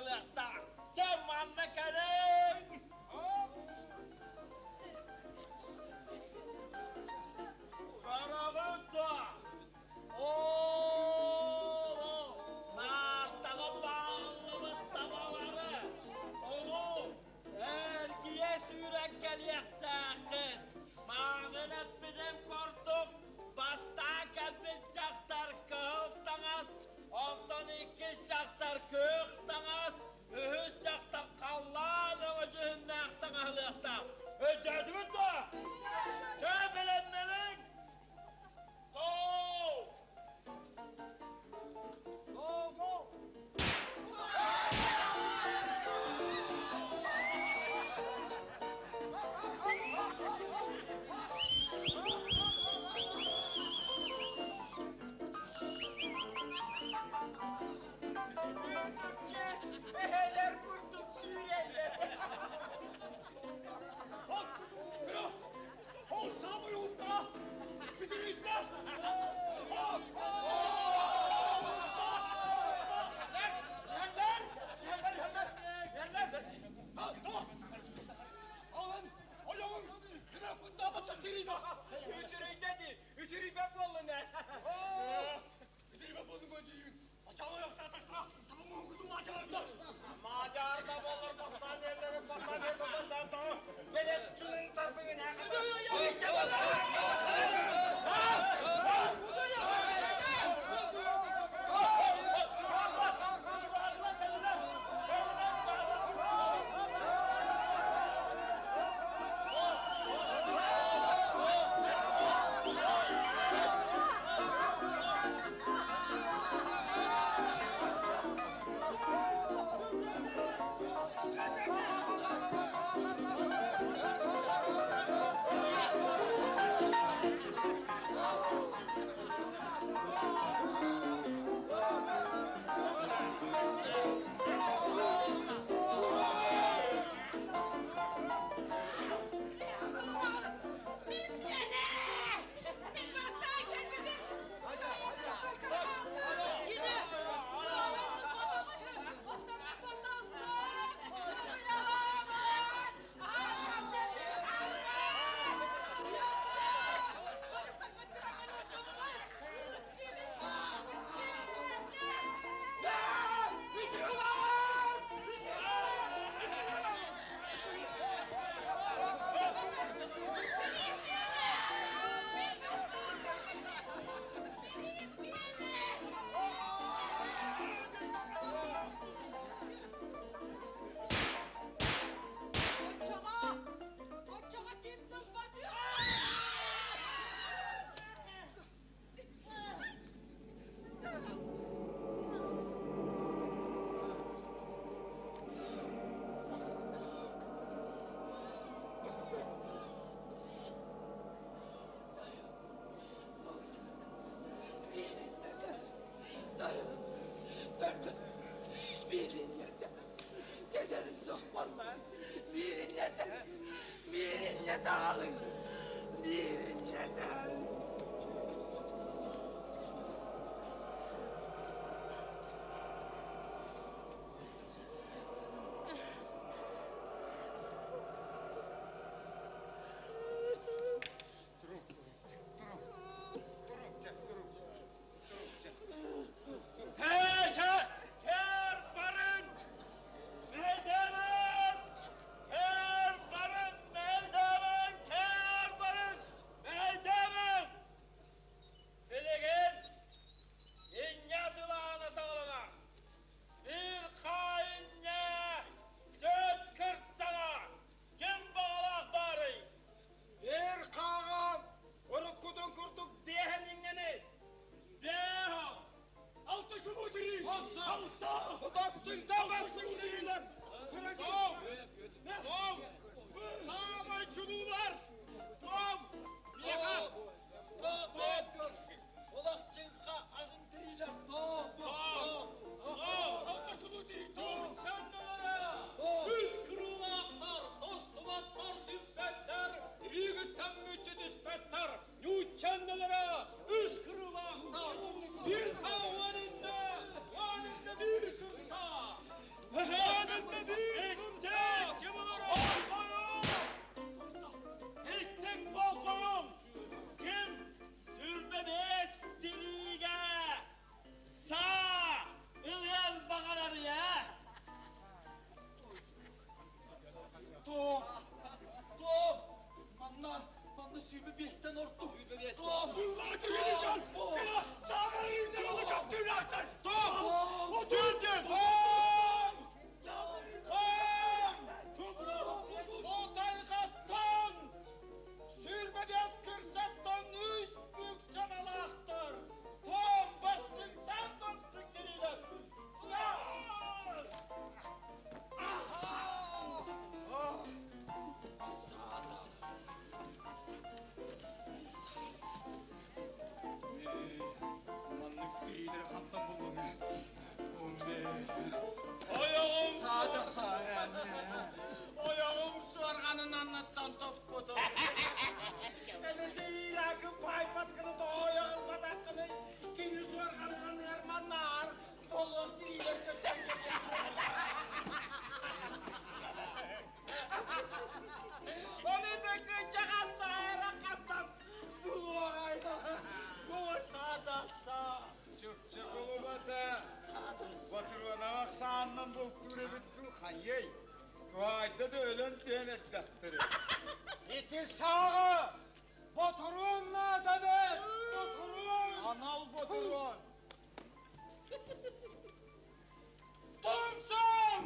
ылыахтаах. Чэ, манна кэлиҥ! Көрөҕүт дуо? Оо, наартаҕа бааллыбыт табалары, ону эргийэ сүүрэн кэлиэхтээххит. Мааҕын эппитим курдук, бастаан кэлбит дьахтар кыһыл таҥас, онтон иккис дьахтар күөх таҥас, үһүс дьахтар халлаан өҥө дьүһүннээх таҥаһылыахтаах. Өйдөөтүгүт дуо? Чэ, бэлэмнэниҥ! Go! Go, go! Үүтүкчэ эһэлэр курдук сүүрэллэр. Ол самый умна! Бүтүрүйдэ! Иһэллэр! Иһэллэр! Иһэллэр! Иһэллэр! Алын! Ойоҕуҥ! Күнэ кундаабаттар тириидэ! Үтүрүйдэ дии! Үтүрүйбэт буоллун ээ! Үтүрүйбэт буоллун диин! Ачалыахтаатахтара! Табамуһугутун маачалардар! Маадьаарда боллор бастаан эллэрин бастаан эрбабаттан тоҕо бэлэс кылын тарбыгын Мин бастаан кэлбитим. Кини Оччоҕо, оччоҕо ким тылбат Биириннэ таҕалыҥ, биириннэ таҕалыҥ. Һээшэ! Кэр барын! Мэйдэмэн! Кэр барын! Мэйдэмэн! Кэр барын! Мэйдэмэн! Хайыай, туһаайда да өлөн түһэн эрдэхтэрэ. Ити сааҕа ботуруон наада бэр! Ботуруон! Анал ботуруон! Томсон!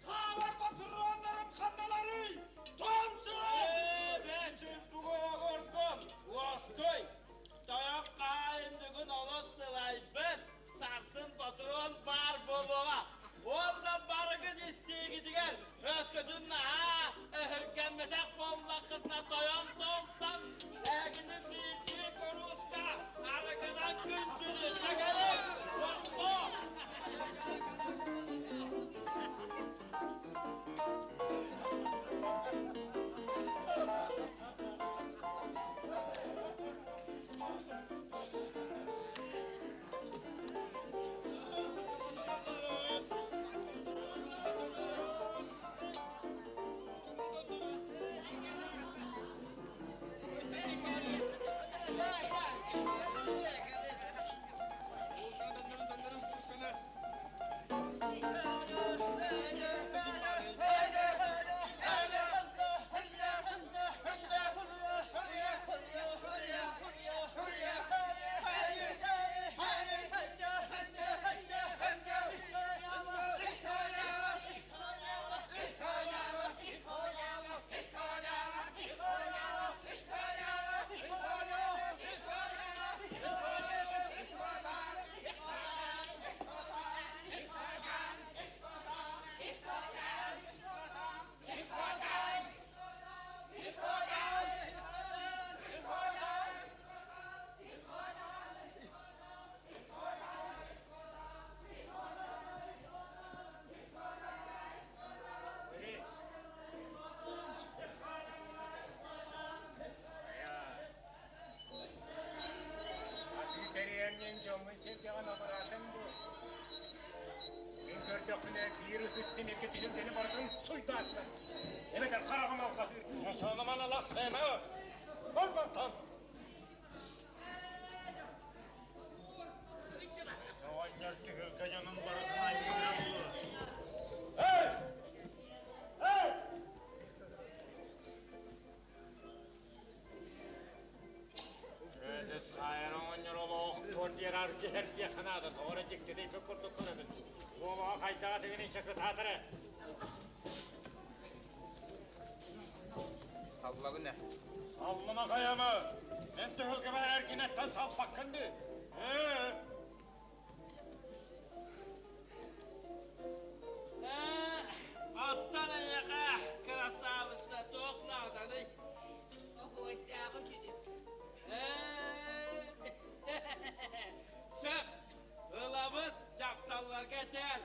Саалар ботуруоннарым ханналарый? Томсон! Ээ, бэчүппүгү оҕоргон, уоскуй! Тойон хаайын бүгүн олус сылайбыт, сарсын ботуруон баар буолуоҕа. Уонна барыгын истиигитигэр өскөтүн наһаа өһүргэммэтэх буоллаххытына тойон тоҥсон эһигини биирдии курууска арыгынан күндүлү сагалык босхо! Атыы тэрийэҥҥин дьоҥҥун-сэргэҕин абыраатыҥ дуо? Мин көрдөхпүнэ, биир ытыс тимиргэ түһүлгэни барытын суйдааттар. Эбэтэр хараҕым алҕаһыыр. Сонуман алахсыма! Бар мантан! Оҕонньор түһүлгэ дьонун барытын айыыра булуо. Эй! Эй! Өөдө сайар оҕонньор олоохтуор диэн аргыһар диэххэ наада, тоҕо эрэ дьиктитийбит курдук көрөбүн. Буолаҕа хайдаҕа тигини чакытаатара. Саллабын ээ. Саллыма хайама! Мен түһүлгэбэр эргинэттэн салпаккын дии. Ээ! Оттон эйиэхэ, кырасаабысса, туох нааданый? Оһуойдааҕы күнүк. Сөп, ылабыт, дьахталларга этээр,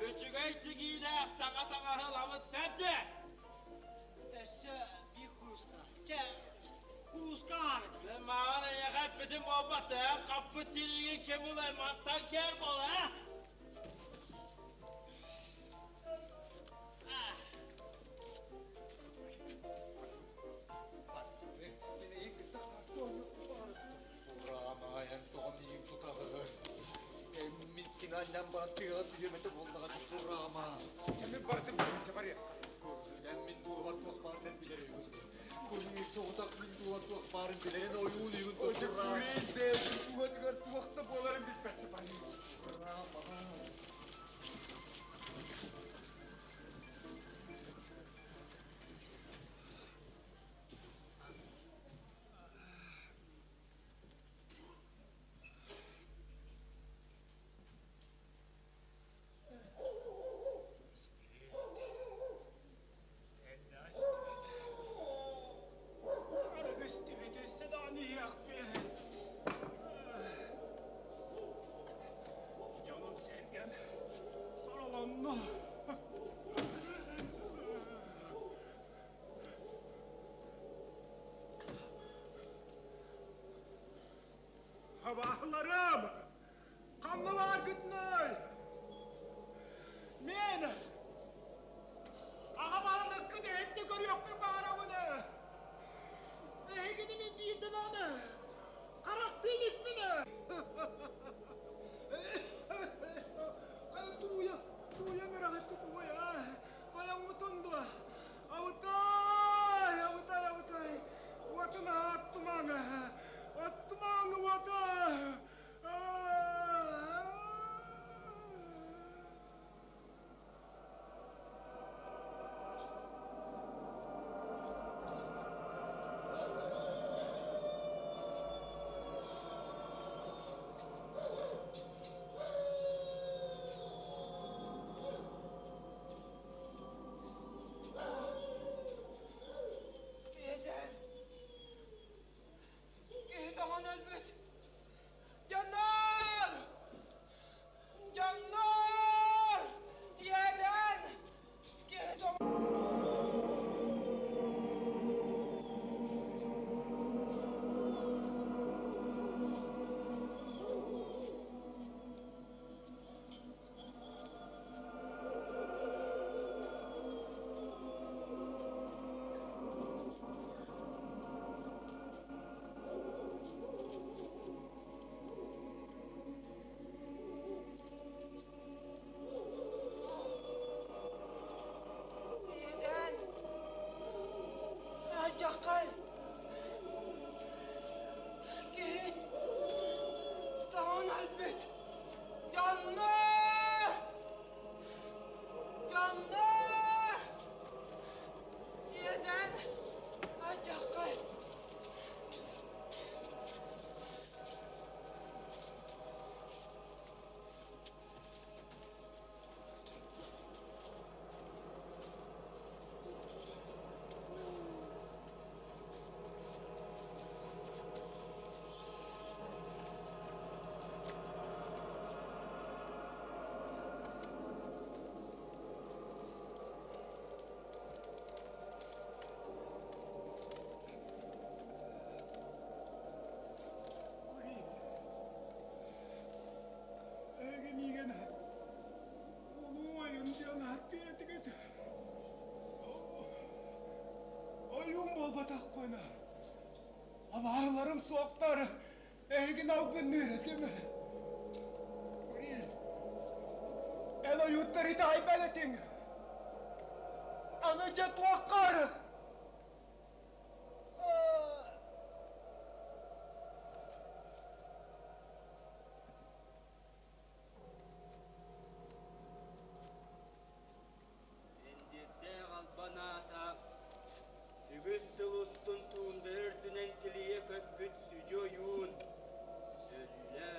үчүгэй тигиилээх саҥа таҥаһы ылабыт сөп дии? Өссө биир курууска. Чэ, курууска аарык. Мен маған эйиэхэ эппитим буолбат, эн хаппыт тириигин ким ылай, мантан кээр буол, аа? Ураамаайан тоҕо миигин тутаҕын? Эммиккин анньан баран тыаҕа түһүөм этэ буоллаҕа Тураама. Дьэ мин бардым диэбиччэ барыахха. Көрүнэн мин дуобар туох баарын билэр үһүгүн. Курир соҕотох мин дуобар туох баарын билэрин ойуун үһүгүн Ожи курир бэйэтин дууһатыгар туох да буоларын билбэччи барыы. Тураама. Дьонум сэргэм соролонно. Абааһыларым! Ханна бааргытыный? Мен аҕам аһылыккын эһэтте көрүөхпүн баҕарабын. Эһигини мин биирдэ даҕаны харахтыы иликпин. Хайа тууйа, тууйа мыраҕытты тууйа. буолбатахпына, абааһыларым суохтар, эһигин албынныыр этим. Курил, эн ойууттары итэҕэйбэт этиҥ. Аны дьэ туоххар? Эндирдээх албан аата үгүс сыл устун туунда үрдүнэн тилийэ көппүт сүдү ойуун өллө.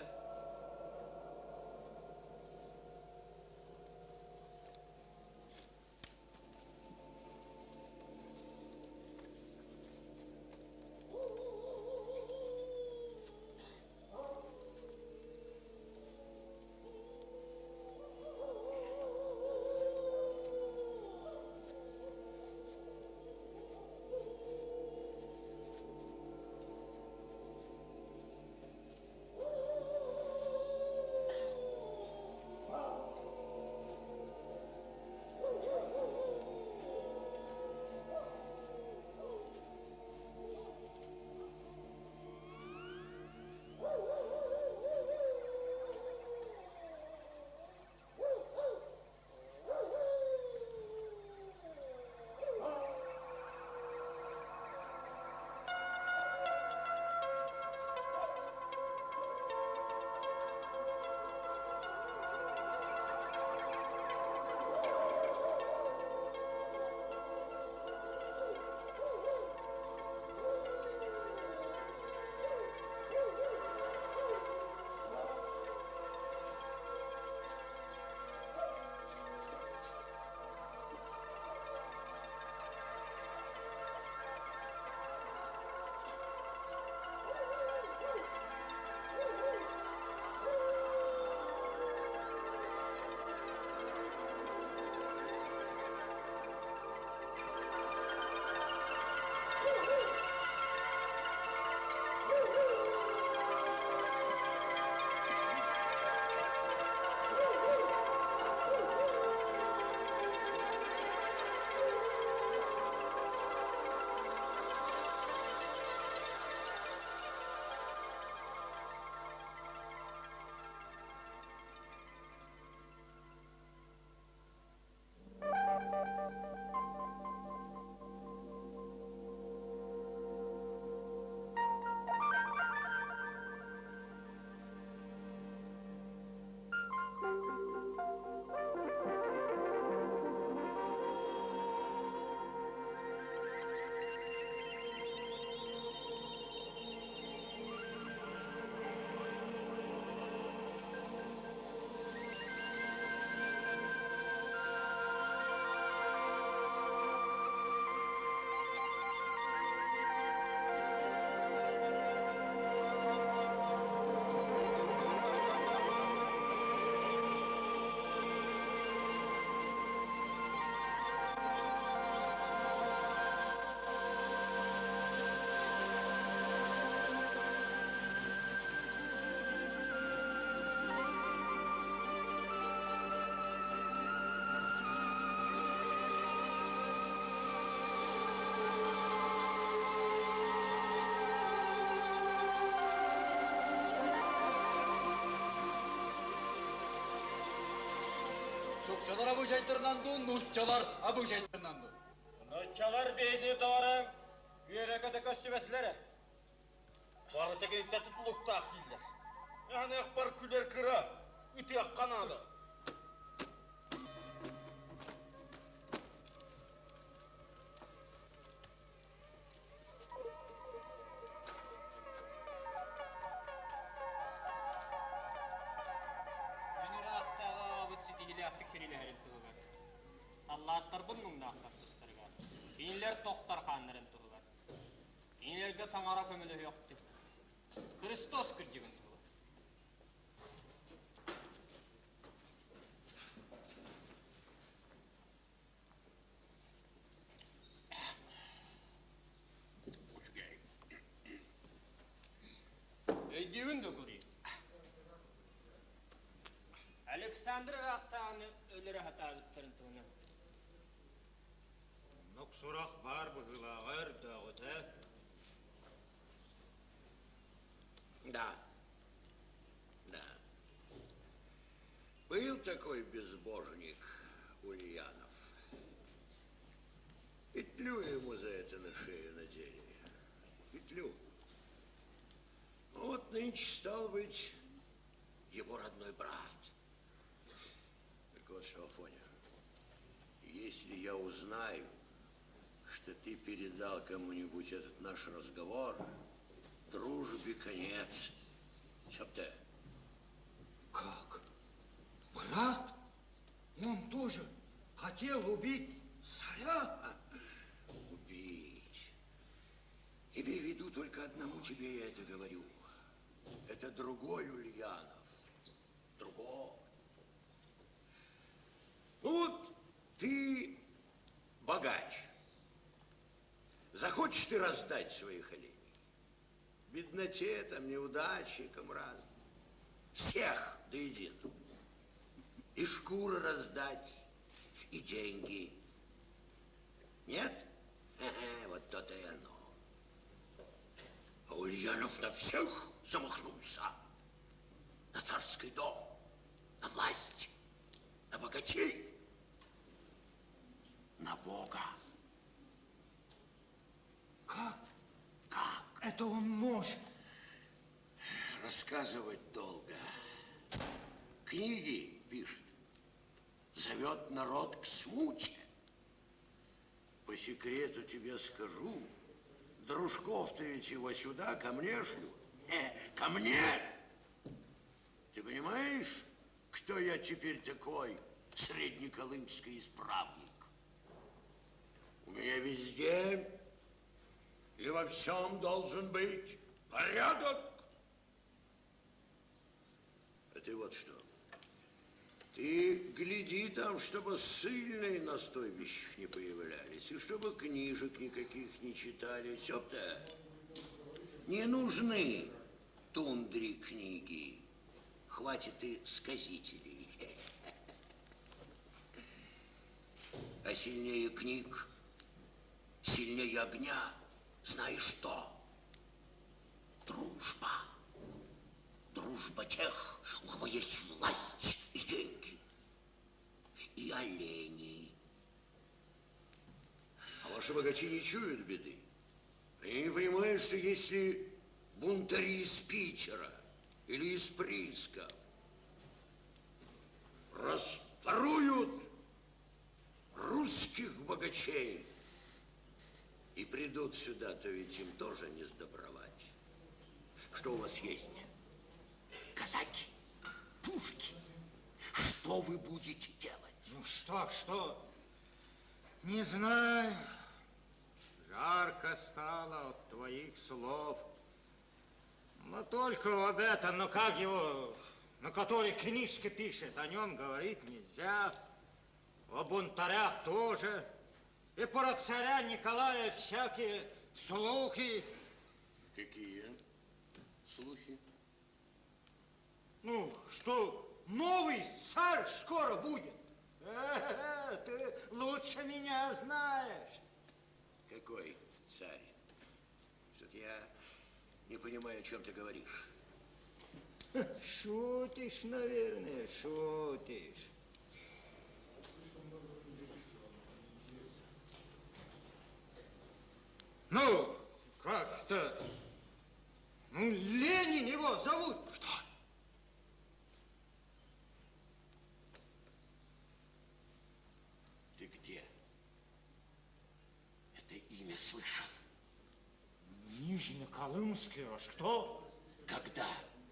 Чукчалар абыжайдарынан дуу, нууччалар абыжайдарынан дуу. Нууччалар биһини доҕорум үөрэкэ да көстүбэтилэр. Барыта киниттэн тутулуктаах дииллэр. Аныахпар күлэр кыра, ытыахха наада. Мин ыраахтааҕы аҕабыт ситиһиилээхтик сэриилэһэрин туһугар, саллааттарбын муҥнаахтар тустарыгар, кинилэр тохтор хааннарын туһугар, кинилэргэ таҥара көмөлөһүөхтүк, Христос кырдьыгын туһугар. Өйдүүгүн да Гурий? Александр ыраахтааҕыны өлөрө сатаабыттарын туһунан. Оннук сурах баар быһыылааҕа өрдөөҕүтэ. Да, да. Был такой безбожник Ульянов. Петлю ему за это на шею надели. Петлю. Вот нынче стал быть его родной брат. Так вот что, Афоня, если я узнаю, что ты передал кому-нибудь этот наш разговор, дружбе конец. Сёпте. Как? Брат? Он тоже хотел убить царя? Убить. Имей в виду, только одному тебе я это говорю. Это другой Ульянов. Другой. Вот ты богач. Захочешь ты раздать своих оленей? Бедноте, там, неудачникам разным. Всех до единого. И шкуры раздать, и деньги. Нет? Вот то-то и оно. А Ульянов на всех замахнулся. На царский дом, на власть, на богачей, на Бога. Как? Как? Это он может? Рассказывать долго. Книги пишет. Зовет народ к смуте. По секрету тебе скажу, дружков-то ведь его сюда, ко мне шлют. Ко мне! Ты понимаешь, кто я теперь такой, среднеколымский исправник? У меня везде и во всем должен быть порядок. А ты вот что. Ты гляди там, чтобы ссыльные на стойбищах не появлялись, и чтобы книжек никаких не читали. Сёпта, не нужны тундре книги. Хватит и сказителей. А сильнее книг, сильнее огня, знаешь что? Дружба. Дружба тех, у кого есть власть и деньги, и олени. А ваши богачи не чуют беды. Они не понимают, что если бунтари из Питера или из Прииска распоруют русских богачей и придут сюда, то ведь им тоже не сдобровать. Что у вас есть? Казаки, пушки. Что вы будете делать? Ну что, что? Не знаю. Жарко стало от твоих слов. Но только об этом, ну как его, на который книжки пишет, о нем говорить нельзя. О бунтарях тоже. И про царя Николая всякие слухи. Какие слухи? Ну, что новый царь скоро будет. Ты лучше меня знаешь. Какой царь? Что-то я не понимаю, о чем ты говоришь. Шутишь, наверное, шутишь. Ну, как-то... Ну, Ленин его зовут. Что? Ты где? Это имя слышал? Нижнеколымский, а что? Когда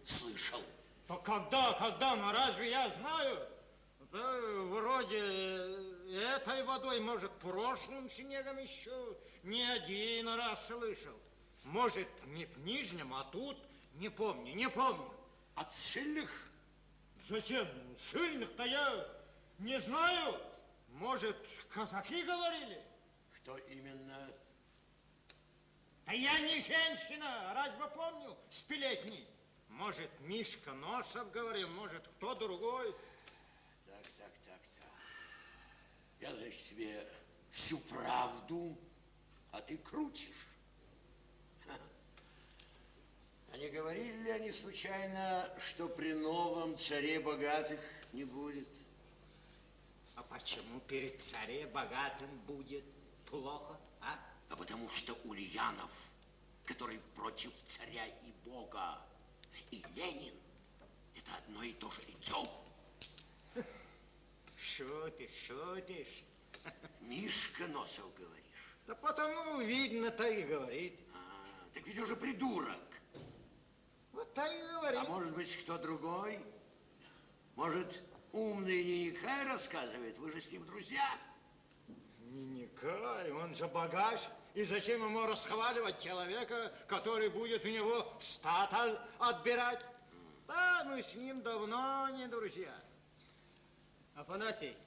слышал? Да когда, когда, ну разве я знаю? Да, вроде этой водой, может, прошлым снегом еще не один раз слышал. Может, не в Нижнем, а тут, не помню, не помню. От ссыльных? Зачем? Ссыльных-то я не знаю. Может, казаки говорили? Что именно? Да я не женщина, разве помню сплетни? Может, Мишка Носов говорил, может, кто другой. Так, так, так, так. Я, значит, тебе всю правду, а ты крутишь. А не говорили ли они случайно, что при новом царе богатых не будет? А почему перед царе богатым будет плохо, а? А потому что Ульянов, который против царя и Бога, и Ленин, это одно и то же лицо. Шутишь, шутишь. Мишка Носов, говоришь? Да потому, видно-то и говорит. А, так ведь уже придурок. Вот так и говорит. А может быть, кто другой? Может, умный Неникай рассказывает? Вы же с ним друзья. Неникай, он же богач. И зачем ему расхваливать человека, который будет у него стата отбирать? Да, мы с ним давно не друзья. Афанасий,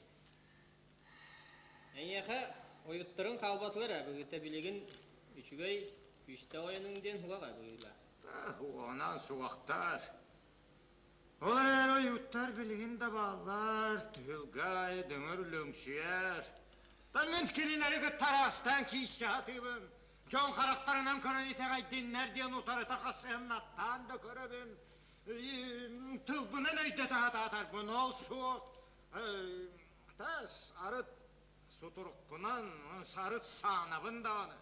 эйиэхэ ойуттарыҥ хаалбатылар ээ быһыыта билигин үчүгэй күүстээх ойонуҥ диэн суох ээ быһыылаах. Онон суохтар. Ол эрээри ойууттар билигин да бааллар, түһүлгэ дөҥөр лөҥсүйэр. Да мин кинилэри кытта араастаан киирсэ сатыыбын. Дьон харахтарынан көрөн итэҕэйдиннэр диэн утарыта хасыһыннаттаан да көрөбүн. Тылбынан өйдөтө сатаатарбын ол суох. Тас арыт сутурукпунан, сарыт саанабын даҕаны.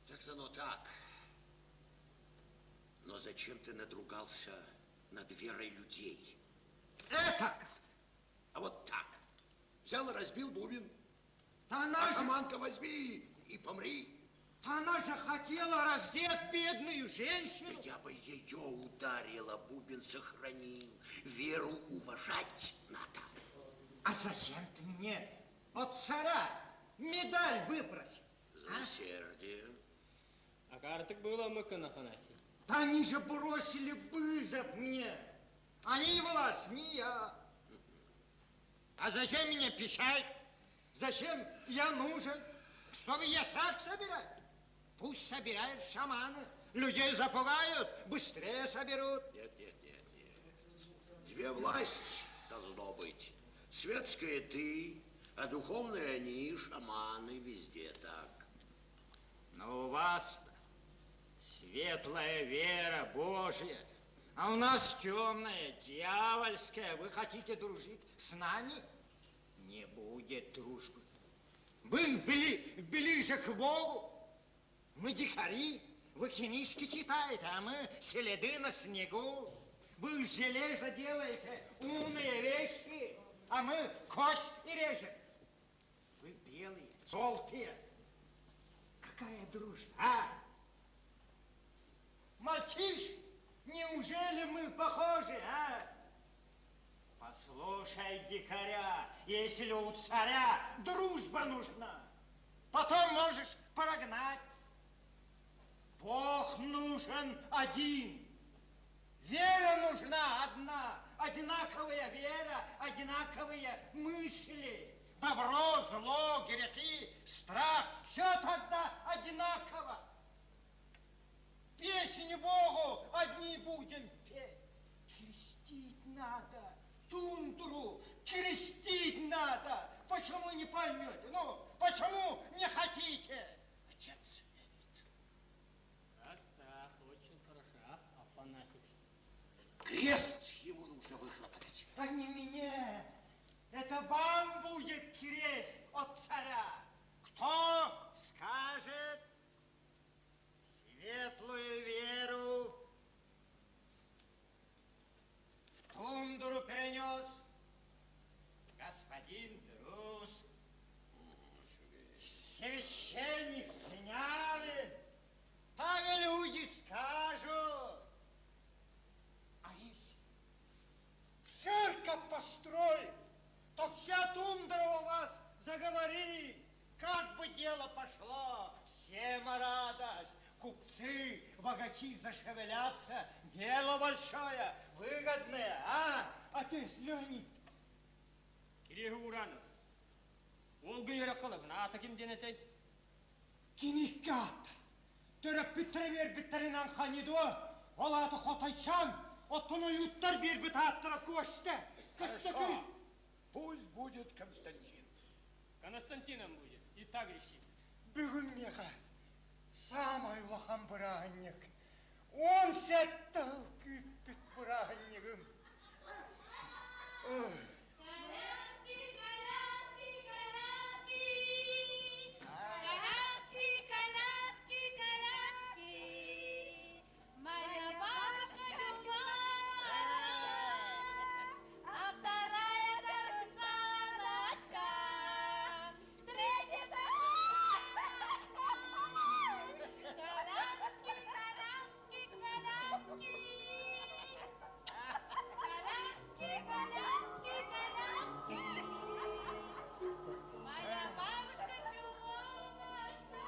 Так оно так. Но зачем ты надругался над верой людей? Это как? А вот так. Взял и разбил бубен. Она а же... шаманка возьми и помри. Она же хотела раздеть бедную женщину. Да я бы ее ударила, бубен сохранил. Веру уважать надо. А зачем ты мне от царя медаль выпросил? За усердие. Акаартык быһыыламмыккын, Афанасий. Да они же бросили вызов мне. Они власть, не я. А зачем мне печать? Зачем я нужен? Чтобы ясак собирать? Пусть собирают шаманы. Людей запугают, быстрее соберут. Нет, нет, нет, нет. Две власти должно быть. Светская ты, а духовные они, шаманы, везде так. Но у вас-то светлая вера Божья, а у нас темная, дьявольская. Вы хотите дружить с нами? Не будет дружбы. Вы были ближе к Богу. Мы дикари, вы книжки читаете, а мы следы на снегу. Вы железо делаете, умные вещи, а мы кость и режем. Вы белые, желтые. Какая дружба, а? Молчишь? Неужели мы похожи, а? Послушай, дикаря, если у царя дружба нужна, потом можешь прогнать. Бог нужен один. Вера нужна одна. Одинаковая вера, одинаковые мысли. Добро, зло, грехи, страх. Все тогда одинаково. Песнь Богу одни будем петь. Крестить надо тундру, крестить надо. Почему не поймете? Ну, почему не хотите? Отец Леонид. Так, так, очень хорошо, а, Афанасий. Крест ему нужно выхлопотать. Да не мне. Это вам будет крест от царя. Кто скажет светлую веру в тундру перенес господин Друз, священник Синявин, так и люди скажут. А если церковь построить, то вся тундра у вас заговорит. Как бы дело пошло, всем радость. Купцы, богачи зашевелятся. Дело большое, выгодное, а? Отец Леонид. Кириэһи Уранов. Уолга үөрэххэ ылабын, аата ким диэн этэй? Киниккэ аата. Төрөппүттэрэ биэрбиттэринэн ханидуо, ол аата Хотайчаан, оттон ойууттар биэрбит ааттара Костя. Костякүй. Хорошо. Пусть будет Константин. Константином будет. И так решим. Бүгүн миэхэ саамай улахан бырааһынньык. 17 сыл күүппүт бырааһынньыгым. Коляски, коляски, коляски! Коляски, коляски, коляски! Моя бабушка Любава, а вторая Русалочка, третья Коляски, коляски, коляски! Коляски, коляски, коляски! Моя бабушка Чуланочка!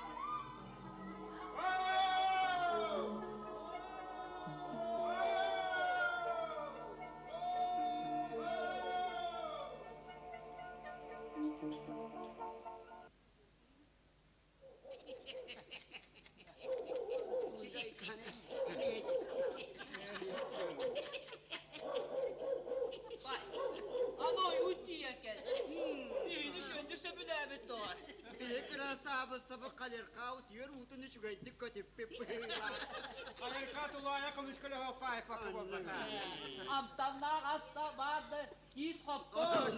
Аны ойуун тиийэн кэллэ. Биһини сөннү сөбүлээбит доҕор. Биһи кырасаабыссабы халерхаут үөр уутун үчүгэйдик көтүппүт Халерха тулаайа көмүскөлөһө паайпака буолбата. Амтаннаах аста баар да киис хоппун.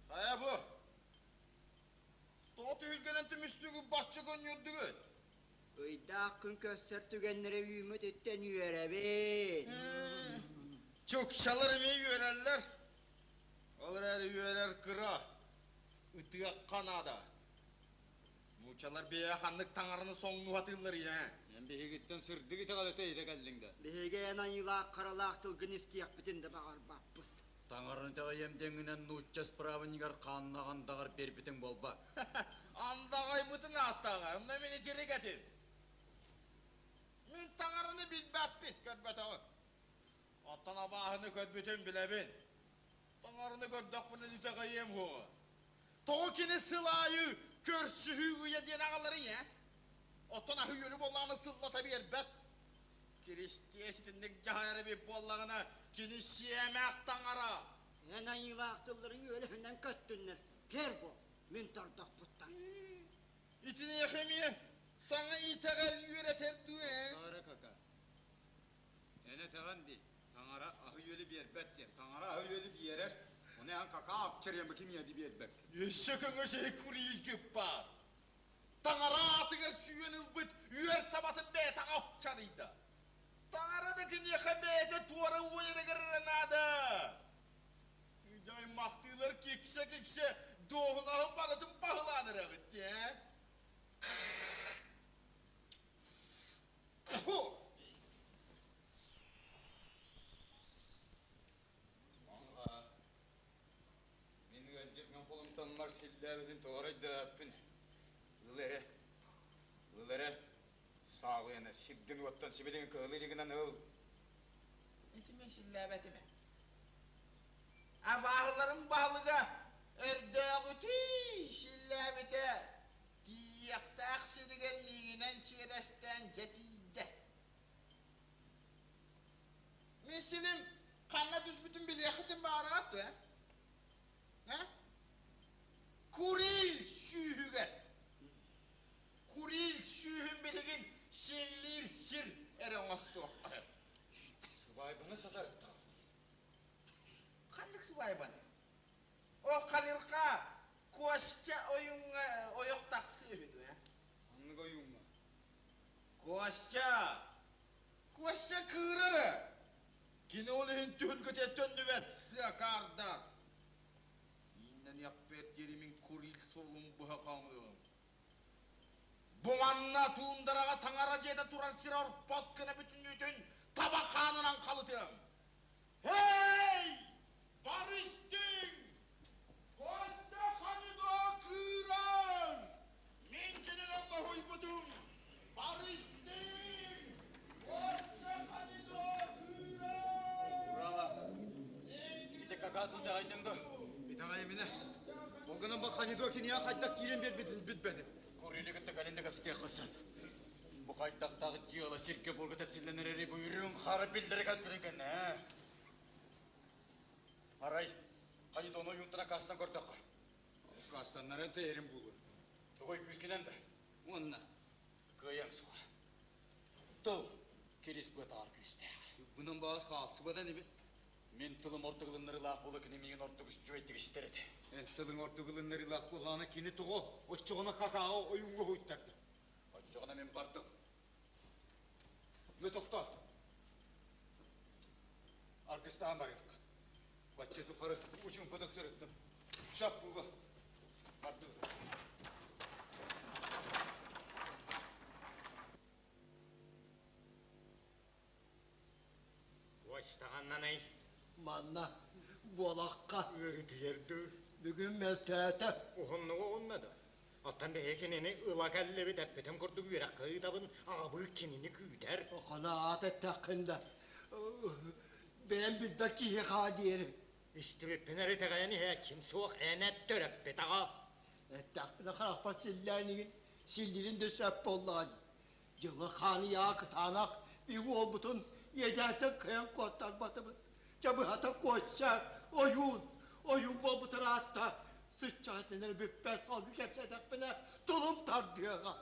Хайа бу? Тоҕо түһүлгэнэн түмүстүгүт бачча көнньүөрдүгүт? Ыйдаах күн көстөр түгэннэрэ үүммүтүттэн үөрэбит. Чукчалар эмиэ үөрэллэр. Ол эрээри үөрэр кыра, ытыахха наада. Нууччалар бэйэ ханнык таҥараны соҥнуһатыыллар ийэ. Эн биһигиттэн сырдык итэҕэлэ тэйитэ кэллиҥ да. Биһиги эн айыылаах харалаах тылгын истиэхпитин да баҕарбаппыт. Таҥараны итэҕэйиэм диэҥҥинэн нуучча справынньыгар хааннаах андаҕар биэрбитиҥ буолбат. Андаҕайбытын ааттааҕа, онно мин итирик этим. Мин таҥараны билбэппин, көрбөтөҕүм. Оттон абааһыны көрбүтүн билэбин. Таҥараны көрдөхпүнэ итэҕэйиэм суоҕа. Тоҕо кини сыл аайы көрсүһүү ыйа диэн аҕаларый ээ? Оттон аһы-үөлү буоллаҕына сыллата биэрбэт. Киристиэс итинник дьаһайар эбит буоллаҕына, кини сиэмэх таҥара. Эн айыылаах тылларыҥ үөлэһинэн көттүннэр, кэр буол, мин тордохпуттан. Итиниэхэ эмиэ саҥа итэҕэл үөрэтэр дуу ээ? Таҥара кака. Эн этэҕин дии, таҥара аһы-үөлү биэрбэт диэн. Таҥара аһы-үөлү биэрэр, ону эн какаа апчарыйан бу кимиэди биэрбэккин. Өссө көҥөс иһи курийгыппаат. Таҥара аатыгар сүүйэн ылбыт үөр табатын бэйэтэ апчарыйда. Таҥара да киниэхэ бэйэтэ туора уойарыгар эрэ наада. Дьаймахтыылар киксэ-киксэ дуоһунаһы барытын баһылаан эрэҕит ээ. Фу! Маҥха, мин ыалдьытым холумтаммар силлээбитин тоҕо өйдөөппүн. Ыл эрэ, ыл эрэ, сааҕыйана сиргин-уоттан сибилигин кыһыл илигинэн ыл. Ити мин силлээбэтим ээ. Абааһыларым баһылыга өрдөөҕүтүй силлээбитэ. Тиийиэхтээх сиригэр миигинэн чиэрэстээн дьэ тиийдэ. Мин силим ханна түспүтүн билиэххитин баҕараҕыт дуо, э? Курил сүүһүгэр. Курил сүүһүн билигин силлиир сир эрэ оҥостуохха сөп. Сыбаайбаны сатарыктаҕа. Ханнык сыбаайбаны? О, халырха, Костя ойуҥҥа ойох тахсыы үһү дуо? Ханнык ойууҥҥа? Костя! Костя кыырар ээ. Кини ол иһин түһүлгэтэ төннүбэт сыакаардар. Ииннэниэхпэр диэри мин курил суолун быһа хаамыаҕым. Бу манна туундараҕа таҥара дьиэтэ турар сирэ орпот гына бүтүннүүтүн таба хаанынан халытыам. Эй! Барыстыҥ! Костя Хамидо кыыран! Мин кинини оҥоһуйбутум! Барыстыҥ! Костя Хамидо кыыран! Браво! Ити какаату итэҕэйдиҥ дуо? Итэҕэйиминэ. Ол гынан бу Ханидо киниэхэ хайдах киирэн биэрбитин билбэтим. Курили кытта кэлин да кэпсэтиэххэ сөп. Бу хайдахтаах дьыала сиргэ-буорга тэпсиллэн эрэри бу үрүҥ хара биллэрэ кэлбитин кэннэ, ээ? Арай, Ханидону ойуунтан аккаастан көрдөххө. Аккаастаннаран тэйэрим буолуо. Тоҕой күүскүнэн да уонна кыайаҥ суоҕа. Тыл кирис быатаҕар күүстээх. Тылбынан баас хаалсыбата инибин. Мин тылым ордук ылыннарыылаах буола кини миигин ордук үчүгэйдик истэр этэ. Эн тылыҥ ордук ылыннарыылаах буоллаҕына кини тоҕо оччоҕуна какааҕа ойууҥҥа уһуйтарда. Оччоҕуна мин бардым. Мө тохтоот. Аргыстаан барыахха. Бачча тухары учуумпатык сырыттым. Шап буолуо. Бардым. Почтаҕаннанай? Манна буолахха. Ыарытыйар дуу? Бүгүн мөлтөөтө. Уһуннугу уһунна да. Оттон биһиги кинини ыла кэллибит эппитим курдук үөрэххэ ыытабын, аҕабыы кинини күүтэр. Охоно аат эттэххин да, бэйэм билбэт киһиэхэ диэри. Истибиппин эрэ итэҕэйэн иһээччим суох, эн эттөрөппүт аҕа. Эттэхпинэ харахпар силлээн игин, силлирин да сөп буоллаҕа дии. Дьылы хаан ыйаа кытаанах биһиги уолбутун иэдээнтэн кыайан куоттарбатыбыт. Дьэ быһата Костя ойуун, ойуун буолбут ыраатта, сыччаатынан бүппэт салгыы кэпсээтэхпинэ тылым тардыаҕа.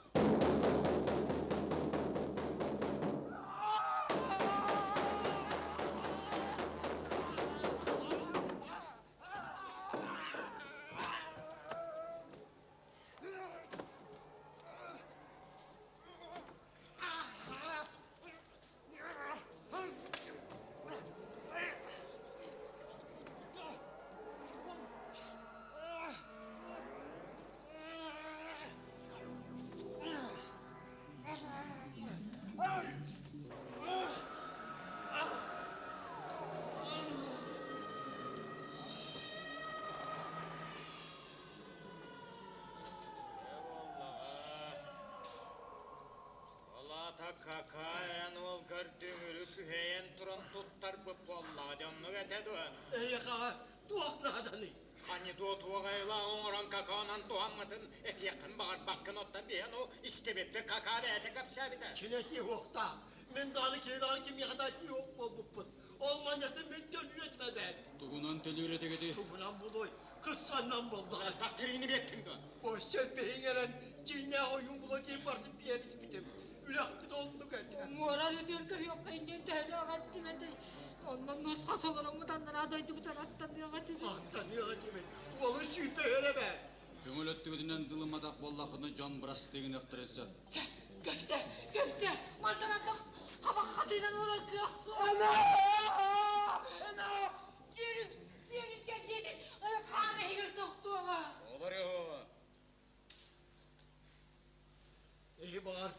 Ол аата какаайан уолгар дүҥүрү күһэйэн туран туттарбыт буоллаҕа дьэ оннук этэ дуо? Эйиэхэҕэ туох нааданый? Ханидо туох айылаах оҥорон какаонан туһаммытын этиэххин баҕарбаккын оттон биһэн ол истибиппит какаа бэйэтэ кэпсээбитэ. Кини этиэ уохтаах. Мин даҕаны кини даҕаны кимиэхэ да этиэ уох буолбуппут. Ол манньатын мин төлүүр этим эбээт. Тугунан төлүүр этигитий? Тугунан булуой? Кыссаннан буоллаҕа. Элбэх тириини биэттиҥ дуо? Костя биһиҥэрэн дьиҥнээх ойуун була диэн бардым биэрэн испитим. Үлэхпит оннук этэ. Муорар өтөр көһүөххэ диэн төһөлөөх эттим этэй. Онно нусха солороммут анараа дойдубутун аттаныаҕа этибит. Аттаныаҕа этибит. Уолу сүүрбэ эбээ. Көҥүл өттүгүтүнэн дылымматах буоллаххына дьон бырастыы гыныахтара сөп. Чэ, көпсө, көпсө, мантан антах хабах хатыынан олорор кыах суох. Ана! Ана! Сиэрин, сиэрин кэллиэтин хаан иһигэр тохтуоҕа. Обарыһоҕа. Эһи баҕар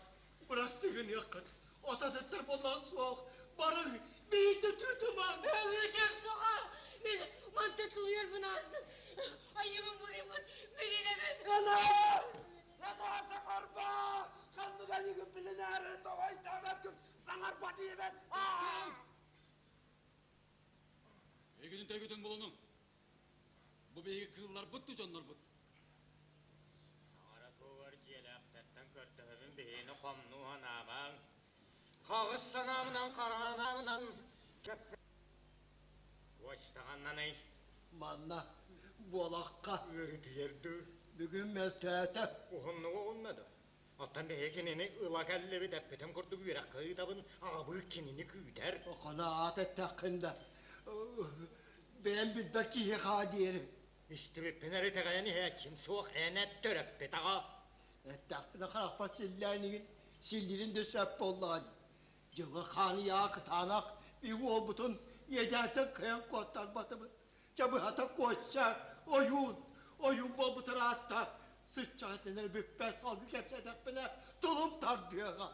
бырастыы гыныаххыт. Отатыттар буоллаҕа суох. Барыҥ, биирдэ тыытымаҥ. Өҥүтүм суоҕа. Мин мантан тулуйарбын аасын. Айыбын буруйбун билинэбин. Ана! Ана саҥарба! Ханнык айыгын билинээри тоҕойдообоккун саҥарба диибин! Эйгитин тэйгитин булунуҥ. Бу биһиги кыылларбыт ду дьоннорбут. Таҥара туһугар дьиэлээхтэртэн көрдөһөбүн биһигини хомнуу санаабаҥ. Хаҕыс санаабынан хараанабынан Почтаҕаннаный? Манна буолахха. Ыарытыйар дуу? Бүгүн мөлтөөтө. Уһуннук уһунна дуо? Оттон биһиги кинини ыла кэллибит эппитим курдук үөрэххэ ыытабын, аҕабыы кинини күүтэр. Охоно аат эттэххин да, бэйэм билбэт киһиэхэ диэри. Истибиппин эрэ итэҕэйэн иһээччим суох, эн эттөрөппүт аҕа. Эттэхпинэ харахпар силлээн игин, силлирин да сөп буоллаҕа дии. Дьылы хаан ыйаа кытаанах үй уолбутун иэдээнтэн кыайан куоттарбатыбыт. Дьэ быһата Костя ойуун, ойуун буолбут ыраатта, сыччаатынан бүппэт салгыы кэпсээтэхпинэ тылым тардыаҕа.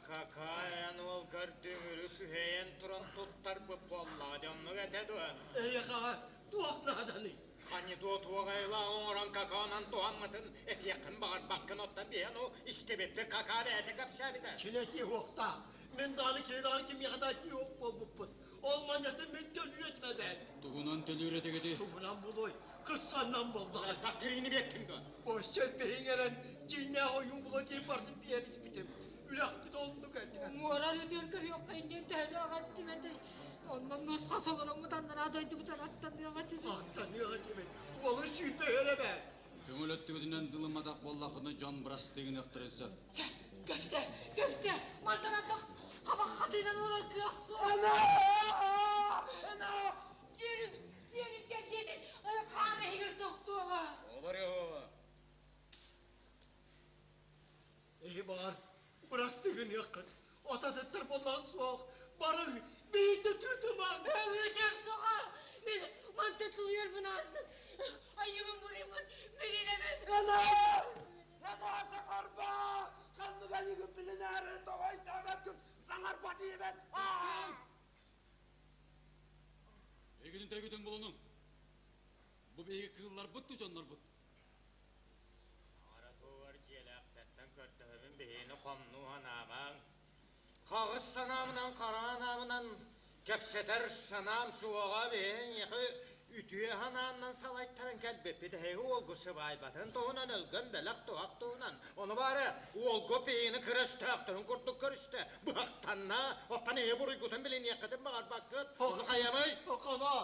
Какая уолгар дүҥүрү күһэйэн туран туттарбыт буоллаҕа дии, оннук этэ дуо? Эйиэхэҕэ туох нааданый? Ханидо туох айылаах оҥорон какаонан туһаммытын этиэххин баҕарбаккын, оттон биһиэн ол истибиппит какаа бэйэтэ кэпсээбитэ. Кини этиэ уохтаах. Мин даҕаны кини даҕаны кимиэхэ да этиэ уох буолбуппут. Ол манньатын мин төлүүр этим эбээт. Тугунан төлүүр этигитий? Тугунан булуой? Кыссаннан буллаҕай. Бактерийни биэттиҥ дуо? Костя биһиҥ эрэн дьиҥнээх ойуун була диэн бардым биэрэн испитим. Үлэхпит оннук этэ. Муора ытыыр көһүөххэ диэн төһөлөөх эттим этэй. Онно нусха солороммут аннараа дойдубутун аттаныаҕа этибит. Аттаныаҕа этибит. Уолу сүүрбэ эбээт. Көҥүл өттүгүтүнэн дылымматах буоллаххына дьон бырастыы гыныахтарын сөп. Чэ, көпсө, көпсө, мантан антах хабах хатыынан олорор кыах суох. Ана! Ана! Сиэрин, сиэрин кэллиэтин хаан иһигэр тохтуоҕа. Олор йоҕа. Эһи баар, бырастыы гыныаххыт. Отатыттар буоллаҕа суох. Барыҥ, биирдэ тыытымаҥ. Өҥүтүм суоҕа. Мин мантан тулуйарбын аастым. Айыыбын буруйбун билинэбин. Ана! Ана саҥарба! Ханнык айыгын билинээри тоҕо өйдөөбөккүн саҥарба диибин! Эйгитин төйгүтүн булунуҥ. Бу биһиги кыылларбыт дуу дьоннорбут? Таҥара туһугар дьиэлээхтэртэн көрдөһөбүн биһигини хомнуу санаамаҥ. Хаҕыс санаамынан хара анаамынан кэпсэтэр санаам суоҕа биһиги үтүө санааннан салайтаран кэлбиппит эһиги уолгу сыбаайбатын туһунан өлгөн бэлэх туһах туһунан ону баара уолгу пиини кыра өстөөхтөрүн курдук көрүстэ быһахтанна оттон эһи буруйгутун билиниэххитин баҕарбаккыт ону хайамый Хана,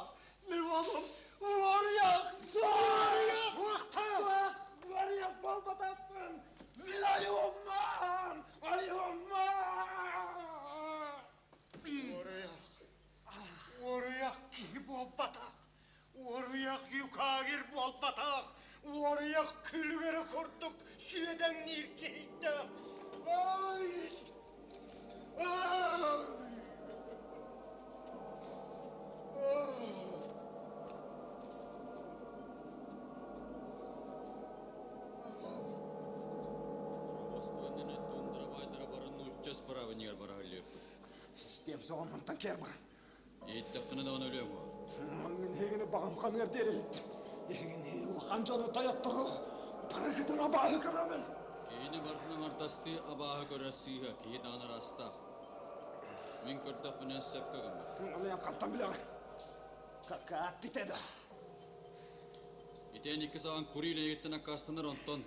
мин уолум уоруйах, уоруйах, Суох, уоруйах буолбатахпын! Мин ойууммун! Ойууммун! Уоруйах, уоруйах киһи буолбатах, уоруйах юкагир буолбатах, уоруйах күлүгэрэ курдук сүөдэҥниир киһитэ. Ай! Ай! Бастыаннаны тундра баайдара бары нуучча справынньыгар бараһыллыахпыт. Систем соҕоммунтан кээр баран. Иһиттэххинэ даҕаны өлүөҥ уо. Мин эһигини баҕам ханыар диэри иһиттим. Эһигини улахан дьону тойоттору барыгытын абааһы көрөмүн. Киһини барытын аҥардастыы абааһы көрөр сыыһа, киһи даҕаны араастаах. Мин көрдөхпүнэ сөпкө гыммыт. Ону хантан билэҕин? Какаат битэ да. Итиэн икки саҕан курилиэгиттэн аккаастанар онтон.